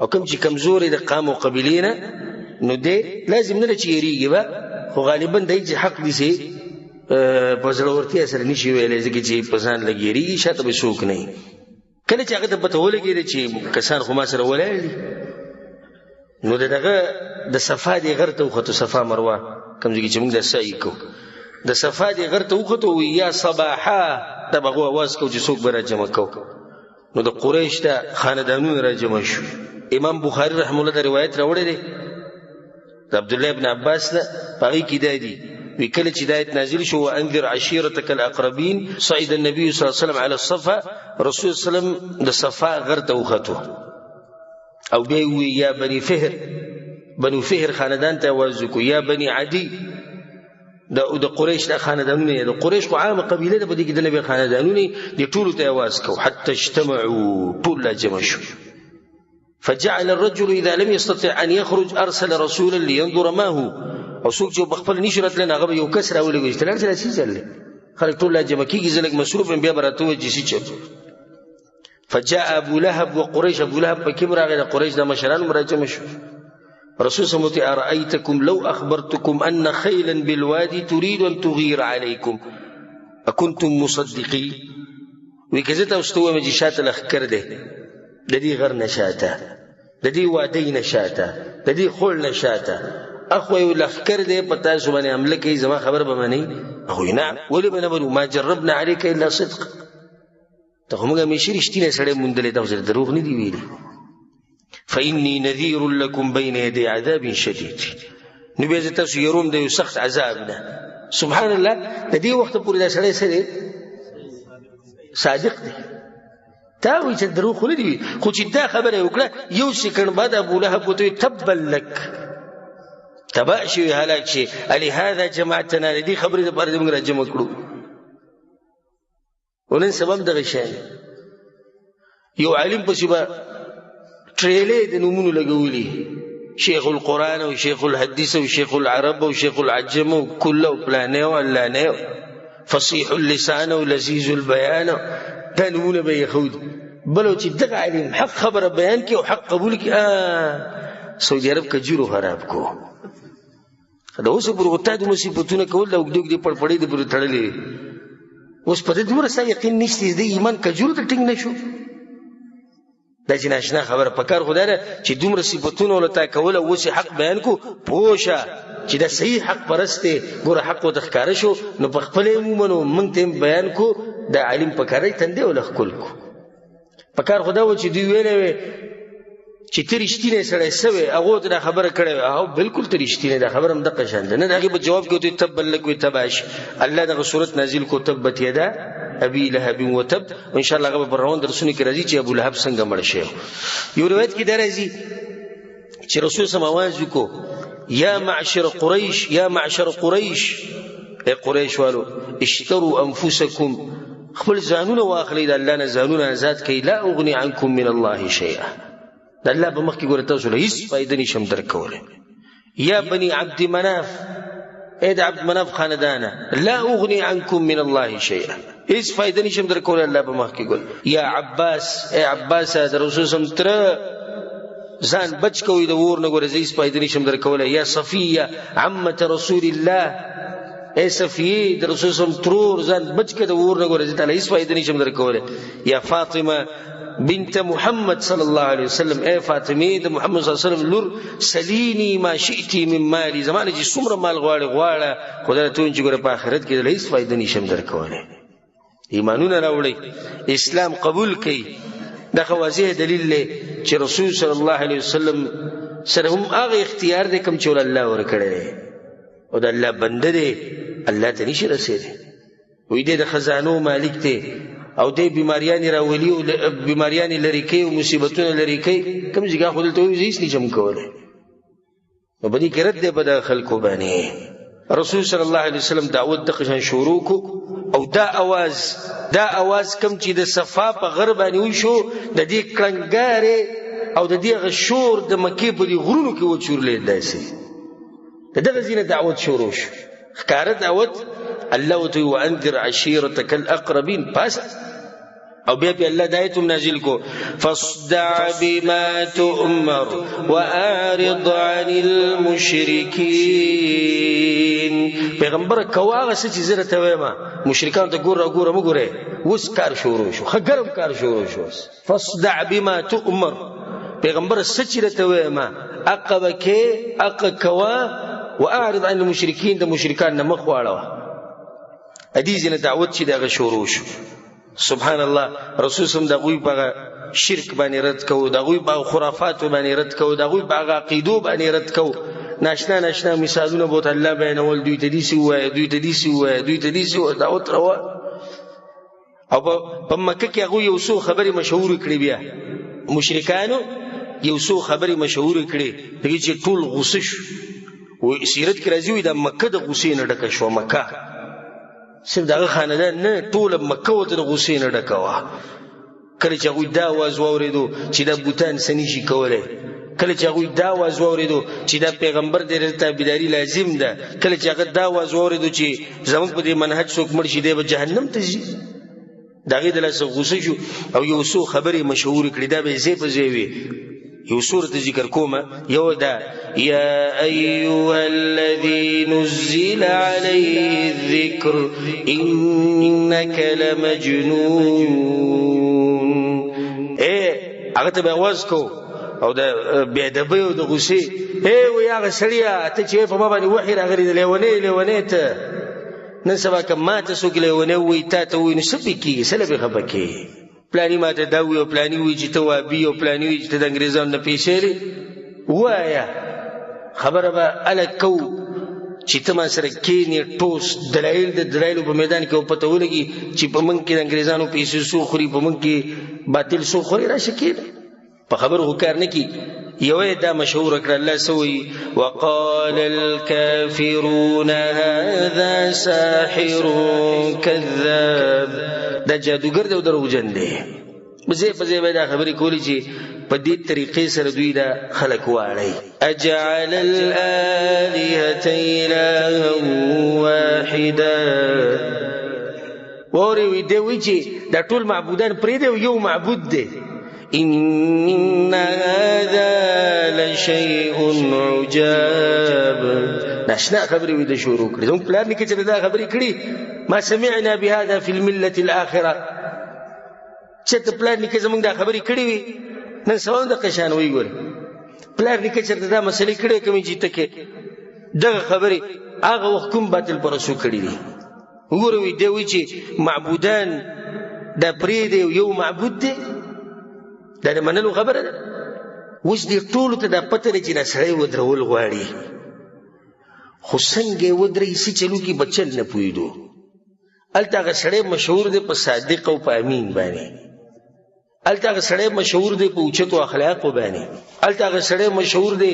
او کوم چې کمزوري د قام او قبیلې نه نو دی لازم نه ده چې یریږي به، خو غالبا دی چې حق دي سي په زړورتیا سره نشي ویلی، ځکه چې په ځان لږ یریږي، شاته به څوک نه وي. کله چې هغه ته پته ولګېده چې کسان خو ما سره ولاړ دي، نو د دغه د صفا دې غر ته وختو، صفا مروه کوم ځای کې چې موږ د سعی کوو، د صفا دې غر ته وختو، وایي یا صباحا، دا به هغو اواز کوو چې څوک به راجمع کوو. نو د قریش ته خاندانونه راجمع شو. امام بخاري رحمه الله دا روایت راوړی دی د عبدالله ابن عباس نه، په هغې کې دا دي وی کله چې دا آیت نازل شو، وانذر عشیرتک الاقربین، صعد النبي صلی الله علیه وسلم علی الصفا، رسول صلی الله علیه وسلم د صفا غر ته وختو، او بیا یې وویل یا بني فهر، بنو فهر خاندان ته اواز وکړو، یا بني عدي، د قریش د خاندانونه، د قریش خو عامه قبیله ده، په دې کې د نبي خاندانونه دي، ټولو ته اواز کو، حتی اجتمعوا، ټول لا جمع شو. فجعل الرجل اذا لم يستطع ان يخرج ارسل رسولا لينظر ما هو، او څوک چې په خپل نشي راتلی نو هغه به یو کس راولېږي چې ته لاړ شه داسې چل دی، خلک ټول لا جمع کېږي، زه لږ مصروف یم، بیا به راته ووایي چې څه چل. فجاء ابو لهب وقريش، ابو لهب پکې هم راغی، د قریش د مشرانو هم راجمع شو. رسول صلی الله علیه وسلم ارأيتكم لو اخبرتكم ان خيلا بالوادي تريد ان تغير عليكم اكنتم مصدقين؟ وی که زه تاسو ته ووایم چې شاته لښکر دی، د دې غر نه شاته، د دې وادۍ نه شاته، د دې خوړ نه شاته، اخو یو لښکر دی په تاسو باندې حمله کوي، زما خبره به منئ؟ هغوی نه، ولې به نه منو؟ ما جربنا عليك الا صدق، ته خو موږ همیشه رښتینی سړی موندلی، تا خو سره دروغ نه دي ویلي. فإني نذير لكم بين يدي عذاب شديد، نو بیا زه تاسو یروم د یو سخت عذاب نه. سبحان الله، د دې وخته پورې دا سړی څه دی؟ صادق دی. تا وایي چې دروغ خو نه دي ویلي، خو چې دا خبره یې وکړه یو سیکنډ بعد ابو لهب ورته وایي تبا لک، تباه شوې، هلاک شي، الهذا جمعتنا، د دې خبرې دپاره دې موږ راجمع کړو. ونن سبا هم دغه شی دی. یو عالم پسې به ټریلې د نومونو لګولي، شیخ القرآن او شیخ الحدیث او شیخ العرب او شیخ العجم او کل او پلانې او علانې او فصیح اللسان او لذیذ البیان، دا نومونه به یې ښودي. بل چې دغه عالم حق خبره بیان کړي او حق قبول کړي، سعودي عرب کجورو خراب کو. دا اوس پورې خو تا دومره صفتونه کول، دا اوږدې اوږدې پړپړې دې پورې تړلې وې، اوس په دې دومره ستا یقین نشته چې د ایمان کجورو ته ټینګ نه شو. دا چې ناشنا خبره پکار خو دا ده چې دومره صفتونه له تا کوله، اوس یې حق بیان کو، پوه شه چې دا صحیح حق پرست دی. ګوره حق ورته ښکاره شو، نو په خپله یې ومنو، موږ ته یې بیان کو. دا عالم پکار دی تندی ورله ښکل کو. پکار خو دا و چې دوی ویلی وی چې ته رښتینی سړی سوی، هغو ته دا خبره کړې وه، او بالکل ته رښتینی، دا خبره هم دقه شان ده. نه د هغې په جواب کې ورته تبا لک وي تبا شي. الله دغه سورت نازل کو، تبت یدا ابي لهب وتب. ان شاء الله هغه به په روان درسونو کې راځي چې ابو لهب څنګه مړ شوی. یو روایت کې دا راځي چې رسول سم اواز وکړو، یا معشر قریش، یا معشر قریش، ای قریش والو، اشتروا انفسکم، خپل ځانونه واخلئ، د الله نه ځانونه آزاد کړئ، لا اغني عنکم من الله شیئا. د الله په مخ کې ګوره تاسو له هیڅ فایده نشم درکولی. یا بني عبد مناف، ای د عبد مناف خاندانه، لا اغني عنکم من الله شیئا، هیڅ فایده نشم درکولی الله په مخ کې ګوره. یا عباس، ای عباس، د رسول سم تره، ځان بچ کوئ د اور نه، ګوره زه هیڅ فایده نشم درکولی. یا صفیه عمة رسول الله، ای صفیه د رسول سم ترور، ځان بچ کړه د اور نه، ګوره زه تاله هیڅ فایده نشم درکولی. یا فاطمه بنت محمد صلی الله علیه وسلم، ای فاطمه د محمد صلی الله علیه وسلم لور، سلینی ما شئتی من مالی، زما نه چې څومره مال غواړې غواړه، خو دا ته چې ګوره په آخرت کې دله هیڅ فایده نشم درکولی. ایمانونه راوړئ، اسلام قبول کړئ. دا خو واضح دلیل دی چې رسول صلی الله علیه وسلم سره هم هغه اختیار دی کوم چې ول الله ورکړی دی، او د الله بنده دی، الله ته نشي رسېدی. وایي دی د خزانو مالک دی، او دی بیماریانې راولي او بیماریانې لرې کوي او مصیبتونه لرې کوي. کوم ځای خو دلته وایي زه هېڅ نشم کولی. نو په دې کې رد دی په دغه خلکو باندې. رسول صلی الله علیه وسلم دعوت دغه شان شروع کو، او دا اواز کوم چې د صفا په غر باندې وشو، د دې کړنګارې او د دې هغه شور د مکې په دې غرونو کې وچورلېد. داسې د دغه ځای نه دعوت شروع شو، ښکاره دعوت. الله ورته وویل، وانذر عشیرتک الاقربین. پس او بیا پې الله دا آیت هم نازل کو، فاصدع بما تؤمر واعرض عن المشرکین. پیغمبر کوه هغه څه چې زه درته وایم، مشرکانو ته ګوره ګوره مه ګورې. اوس کار شروع شو، ښه ګرم کار شروع شو. فاصدع بما تؤمر، پیغمبر څه چې درته وایم هغه به کې، هغه کوه. واعرض عن المشرکین، د مشرکان نه مخ واړوه. دې ځای نه دعوت چې د هغه شروع شو. سبحان الله، رسول سم د هغوی په هغه شرک باندې رد کوو، د هغوی په هغه خرافاتو باندې رد کوو، د هغوی په هغه عقیدو باندې رد کوو. ناشنا ناشنا مثالونه به ورته الله بیانول، دوی ته داسې ووایه، دوی ته داسې ووایه، دوی ته داسې ووایه، دعوت روان. او په مکه کې هغوی یو څو خبرې مشهورې کړې، بیا مشرکانو یو څو خبرې مشهورې کړې، دغې چې ټول غوسه شو. وایي سیرت کې راځي، وایي دا مکه د غوسې نه ډکه شوه. مکه صرف د هغه خاندان نه، ټوله مکه ورته د غوسې نه ډکه وه. کله چې هغوی دا اواز واورېدو چې دا بوتان څه نشي کولی، کله چې هغوی دا اواز واورېدو چې دا پیغمبر دی، د تابعداري لازم ده، کله چې هغه دا اواز واورېدو چې زموږ په دې منهج څوک مړ شي دی به جهنم ته ځي، د هغې د لاسه غوسه شو او یو څو خبرې مشهورې کړې. دا به یې ځای په ځای وي. یو څو ورته ذکر کومه. یو دا، یا ایها الذی نزل علیه الذکر انک لمجنون. ای هغه ته به اواز کو او د بې ادبۍ او د غوسې، ای وایي هغه سړیه ته چې په ما باندې وحي راغلی دی، لیونی لیونی ته. نن سبا که ما ته څوک لیونی ووایي، تا ته ووایي، نو څه پرې کېږي، څه له پرې خفه کېږي؟ پلانی ما ته دا ووایي او پلانی ووایي چې ته وابي او پلانی ووایي چې ته د انګرېزانو نه پیسې لرې. ووایه، خبره به هله کوو چې ته ما سره کښېنې، ټوس دلایل د دلایلو په میدان کې پته ولګي چې په موږ کې د انګرېزانو پیسې څو خوري، په موږ کې باطل څو خوري. راشه کښېنه، په خبرو خو کار نه کېږي. یوه یې دا مشهوره کړه، الله څه وایي؟ وقال الكافرون هذا ساحر کذاب. دا جادوګر دی او دروغجن دی. په ځای په ځای به دا خبرې کولې چې په دې طریقې سره دوی دا خلک واړوي. اجعل الآلهة إلها واحدا. واورې وي دی وایي چې دا ټول معبودان پرېږدي او یو معبود دی. إن هذا لشيء عجاب. ناشنا خبرې وي د شروع کړې. زموږ پلار نیکه چې دا خبرې کړي، ما سمعنا بهذا في الملة الآخرة. چې ته پلار نیکه زموږ دا خبرې کړې وي، نن سبا هم دقه شان وایي. ګورې پلار نیکه چېرته دا مسلې کړې کومې چې ته کې دغه خبرې هغه وخت کوم باطل پرستو کړي دي. وګوره وایي دی وایي چې معبودان دا پرېږدی یو معبود دی، دا د منلو خبره ده. اوس دې ټولو ته دا پته ده چې دا سړی ودرول غواړي، خو څنګه یې ودروي، څه چلو کې به چل نه پوهېدو. هلته هغه سړی مشهور دی په صادق او په امین باندې، هلته هغه سړی مشهور دی په اوچتو اخلاقو باندې، هلته هغه سړی مشهور دی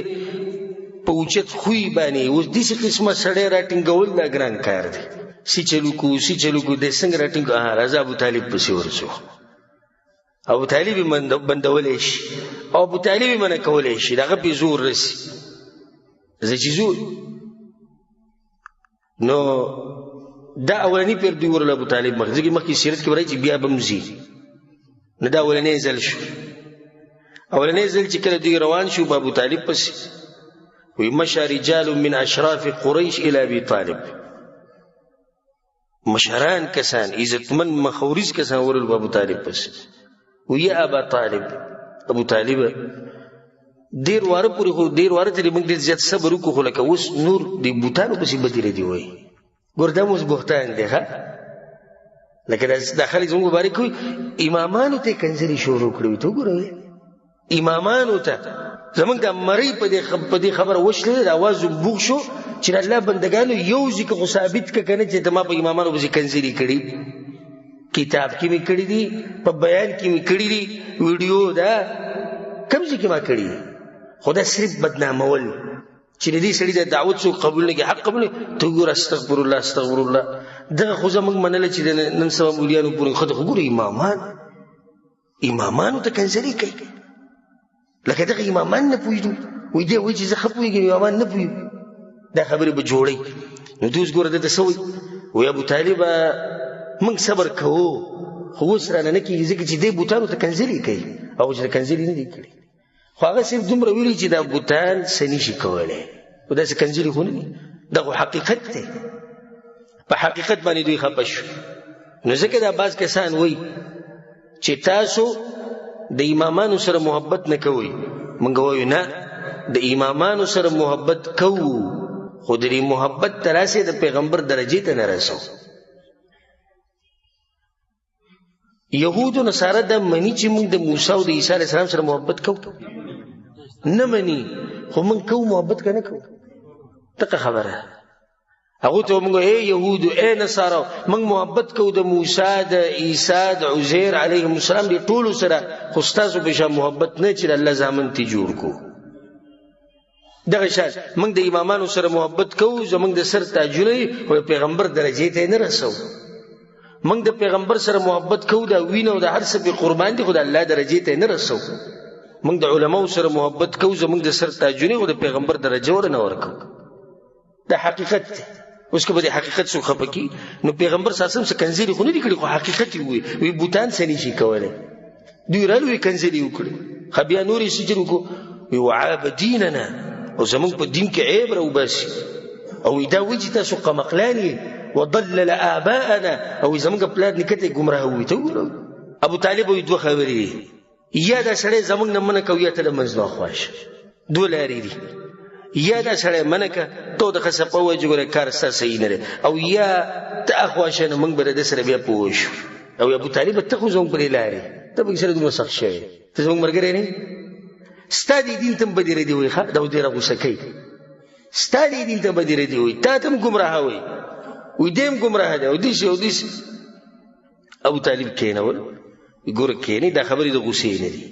په اوچت خوی باندې. اوس داسې قسمه سړی راټینګول دا ګران کار دی. څه چلو کو، څه چلو کو، دی څنګه راټینګ؟ راځه ابو طالب پسې ورځو. ابو طالب یې بندولی شي او ابو طالب یې منع کولی شي، د هغه پې زور رسي. زه چې ځو نو دا اولنی پیر دوی ورله ابو طالب مخ، ځکه مخکې سیرت کې به راځي چې بیا به هم ځي. نو دا اولنی ځل شو. اولنی ځل چې کله دوی روان شو په ابو طالب پسې، وی مشى رجال من اشراف قریش الى ابي طالب، مشران کسان عزتمن مخوریز کسان ورل په ابو طالب پسې. وی یا ابا طالب، ابو طالب ډیر واره پورې، خو ډیر واره ترې موږ ډېر زیات صبر وکړو، خو لکه اوس نور د بوتانو پسې بدلې دي. وایي ګور دا اوس بهتان دی، ښه لکه دا خلک زموږ مبارک وي، امامانو ته یې کنځلې شروع کړې وي. ته وګوره امامانو ته زموږ دا مرۍ په دې خبره وشلېده، دا اواز بوغ شو چې د الله بندګانو یو ځای خو ثابت که که نه چې ته ما په امامانو پسې کنځلې کړي، کتاب کې مې کړي دي، په بیان کې مې کړي دي، ویډیو ده کوم ځای کې ما کړي دي. خو دا صرف بدنامول چې د دې سړي د دعوت څوک قبول نه کړي، حق قبول نه کړي. ته وګوره استغفر الله استغفر الله. دغه خو زموږ منله چې د نن سبا مولیانو پورې ښه ده، خو ګوره امامانو ته کنځلې کوي، لکه دغه امامان نه پوهېدو. وایي دی وایي چې زه ښه پوهېږم، امامان نه پوهېږو، دا خبرې به جوړوي. نو دوی اوس ګوره ده ته څه وایي؟ وایي ابو طالبه موږ صبر کوو، خو اوس رانه نه کېږي، ځکه چې دی بوتانو ته کنځلې کوي، هغه چې کنځلې نه دي کړي، خو هغه صرف دومره ویلي چې دا بوتان څه نه شي کولی، خو داسې کنځلې خو نه دي، دا خو حقیقت دی. په حقیقت باندې دوی خفه شو. نو ځکه دا بعض کسان وایي چې تاسو د امامانو سره محبت نه کوئ. موږ وایو نه، د امامانو سره محبت کوو، خو د دې محبت تر راسې د پیغمبر درجې ته نه رسو. یهود و نصارا دا مني چې موږ د موسی او د عیسی علیه السلام سره محبت کوو، نه مني، خو موږ کوو محبت که نه کوو؟ دغه خبره. هغو ته موږ ای یهودو ای نصارا موږ محبت کوو د موسی د عیسی د عزیر علیهم السلام د ټولو سره، خو ستاسو په شان محبت نه چې د الله زامن ترې جوړ کړو. دغه شان موږ د امامانو سره محبت کوو، زموږ د سر تاجونه وي، خو د پیغمبر درجې ته یې نه رسوو. موږ د پیغمبر سره محبت کوو، دا وینه او د هر څه پرې قربان دي، خو د الله درجې ته یې نه رسوو. موږ د علماو سره محبت کوو، زموږ د سر تاجونه وي، خو د پیغمبر درجه ور نه ورکوو. دا حقیقت دی. اوس که به د حقیقت څوک خفه کړي، نو پیغمبر صلی الله علیه وسلم څه کنځلې خو نه دي کړي، خو حقیقت یې ووایي. وایي بوتان څه نه شي کولی، دوی رالو یې کنځلې وکړې، ښه بیا نور یې څه چل وکړو؟ وایي وعاب دیننا، او زموږ په دین کې عیب راوباسي، او وایي دا وایي چې تاسو قمقلان یې، وضلل آباءنا، او وایي زموږ پلار نیکه ته یې ګمراه ووایي. ته وګوره ابو طالب وایي دوه خبرې دي، یا دا سړی زموږ نه منع کوي، یا ته له منځ نه خوا شه. دوه لارې دي، یا دا سړی منع که ته د ښه صفا ووایې چې ګوره کار ستا صحیح نه دی، او یا ته اخوا شه نو موږ به د ده سره بیا پوه شو. او ابو طالب ته خو زموږ پرې لارې، ته پکې سره دومره سخت شوی، ته زموږ ملګری نه یې، ستا دې دین ته هم بدې ردې وایي. ښه دا ډېره غوسه کوي، ستا دې دین ته بدې ردې وایي، تا ته هم ګمراه وایي، وایي دی هم ګمراه دی، او داسې او داسې. ابو طالب کښېنول، ګوره کښېنئ، دا خبرې د غوسې نه دي،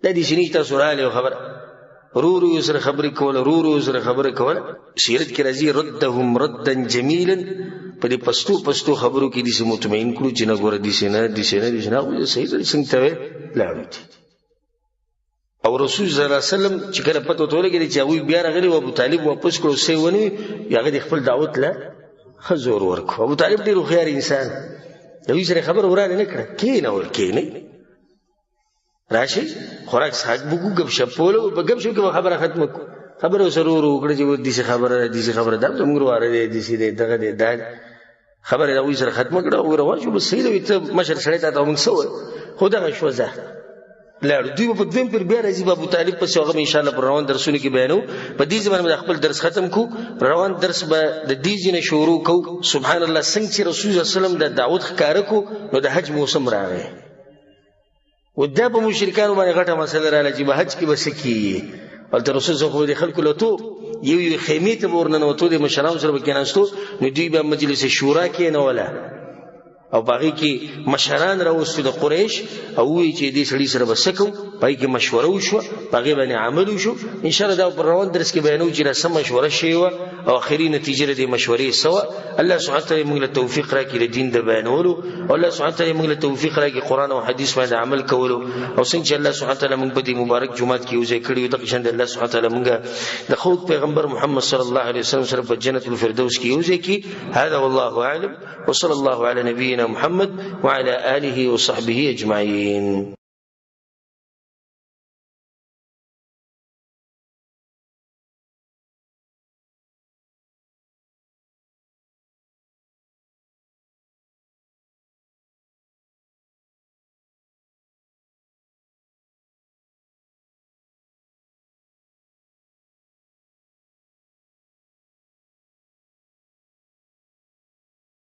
دا داسې نه چې تاسو راغلئ او خبره رو رو یې سره خبرې کوله، رو رو یې سره خبرې کوله. سیرت کې راځي ردهم ردا جمیلا، په دې پستو پستو خبرو کې داسې مطمئن کړو چې نه ګوره داسې نه، داسې نه، داسې نه، هغوی صحیح دی، څنګه ته وایې لاړو دي. او رسول صلی الله علیه وسلم چې کله پته ورته ولګېده چې هغوی بیا راغلي وو، ابو طالب واپس کړو، څه یې ونه وي، هغه د خپل دعوت له ښه زور ورکړو. ابو طالب ډېر هوښیار انسان، هغوی سره خبره ورانه نه کړه، کښېنول، کښېنئ راشئ، خوراک څښاک به وکړو، ګپ شپ ولګو، په ګپ شپ کې به خبره ختمه کړو. خبره ورسره ورو وکړه چې داسې خبره ده، داسې خبره ده، زموږ ورواره دی، داسې دی، دغه دی، دا دی. خبره یې هغوی سره ختمه کړه او روان شو. بس صحیح ده، ته مشر سړی، تا ته موږ څه ووایو، خو دغه شوه. ځه لاړو. دوی به په دویم پیر بیا راځي ابو طالب پسې، هغه به انشاءالله په روان درسونو کې بیانو. په دې ځای باندې خپل درس ختم کو، روان درس به د دې ځای نه شروع کو. سبحان الله، څنګه چې رسول الله صلی الله علیه وسلم د دعوت ښکاره کو، نو د حج موسم راغی. و دا په مشرکانو باندې غټه مسله راغله چې به حج کې به څه کېږي. هلته رسول صلی الله علیه وسلم د خلکو له تو یو یو خیمې ته به ورننوتو، د مشرانو سره به کېناستو، نو دوی به مجلس شورا کېنوله او په هغې کې مشران راوستو د قریش او ووایي چې دې سړي سره به څه کوو. په هغې کې مشوره وشوه، په هغې باندې عمل وشو. انشاءالله دا په روان درس کې بیانوو چې دا څه مشوره شوې وه او اخري نتیجه د دې مشورې څه وه. الله سبحانه وتعالی موږ له توفیق راکړي د دین د بیانولو، او الله سبحانه وتعالی موږ له توفیق راکړي قرآن او حدیث باندې عمل کولو. او څنګه چې الله سبحانه وتعالی موږ په دې مبارک جومات کې یو ځای کړي یو، دغه شان د الله سبحانه وتعالی موږ د خوږ پیغمبر محمد صلی الله علیه وسلم سره په جنت الفردوس کې یو ځای کړي. هذا والله اعلم، وصلى الله على نبينا محمد وعلى آله وصحبه أجمعين.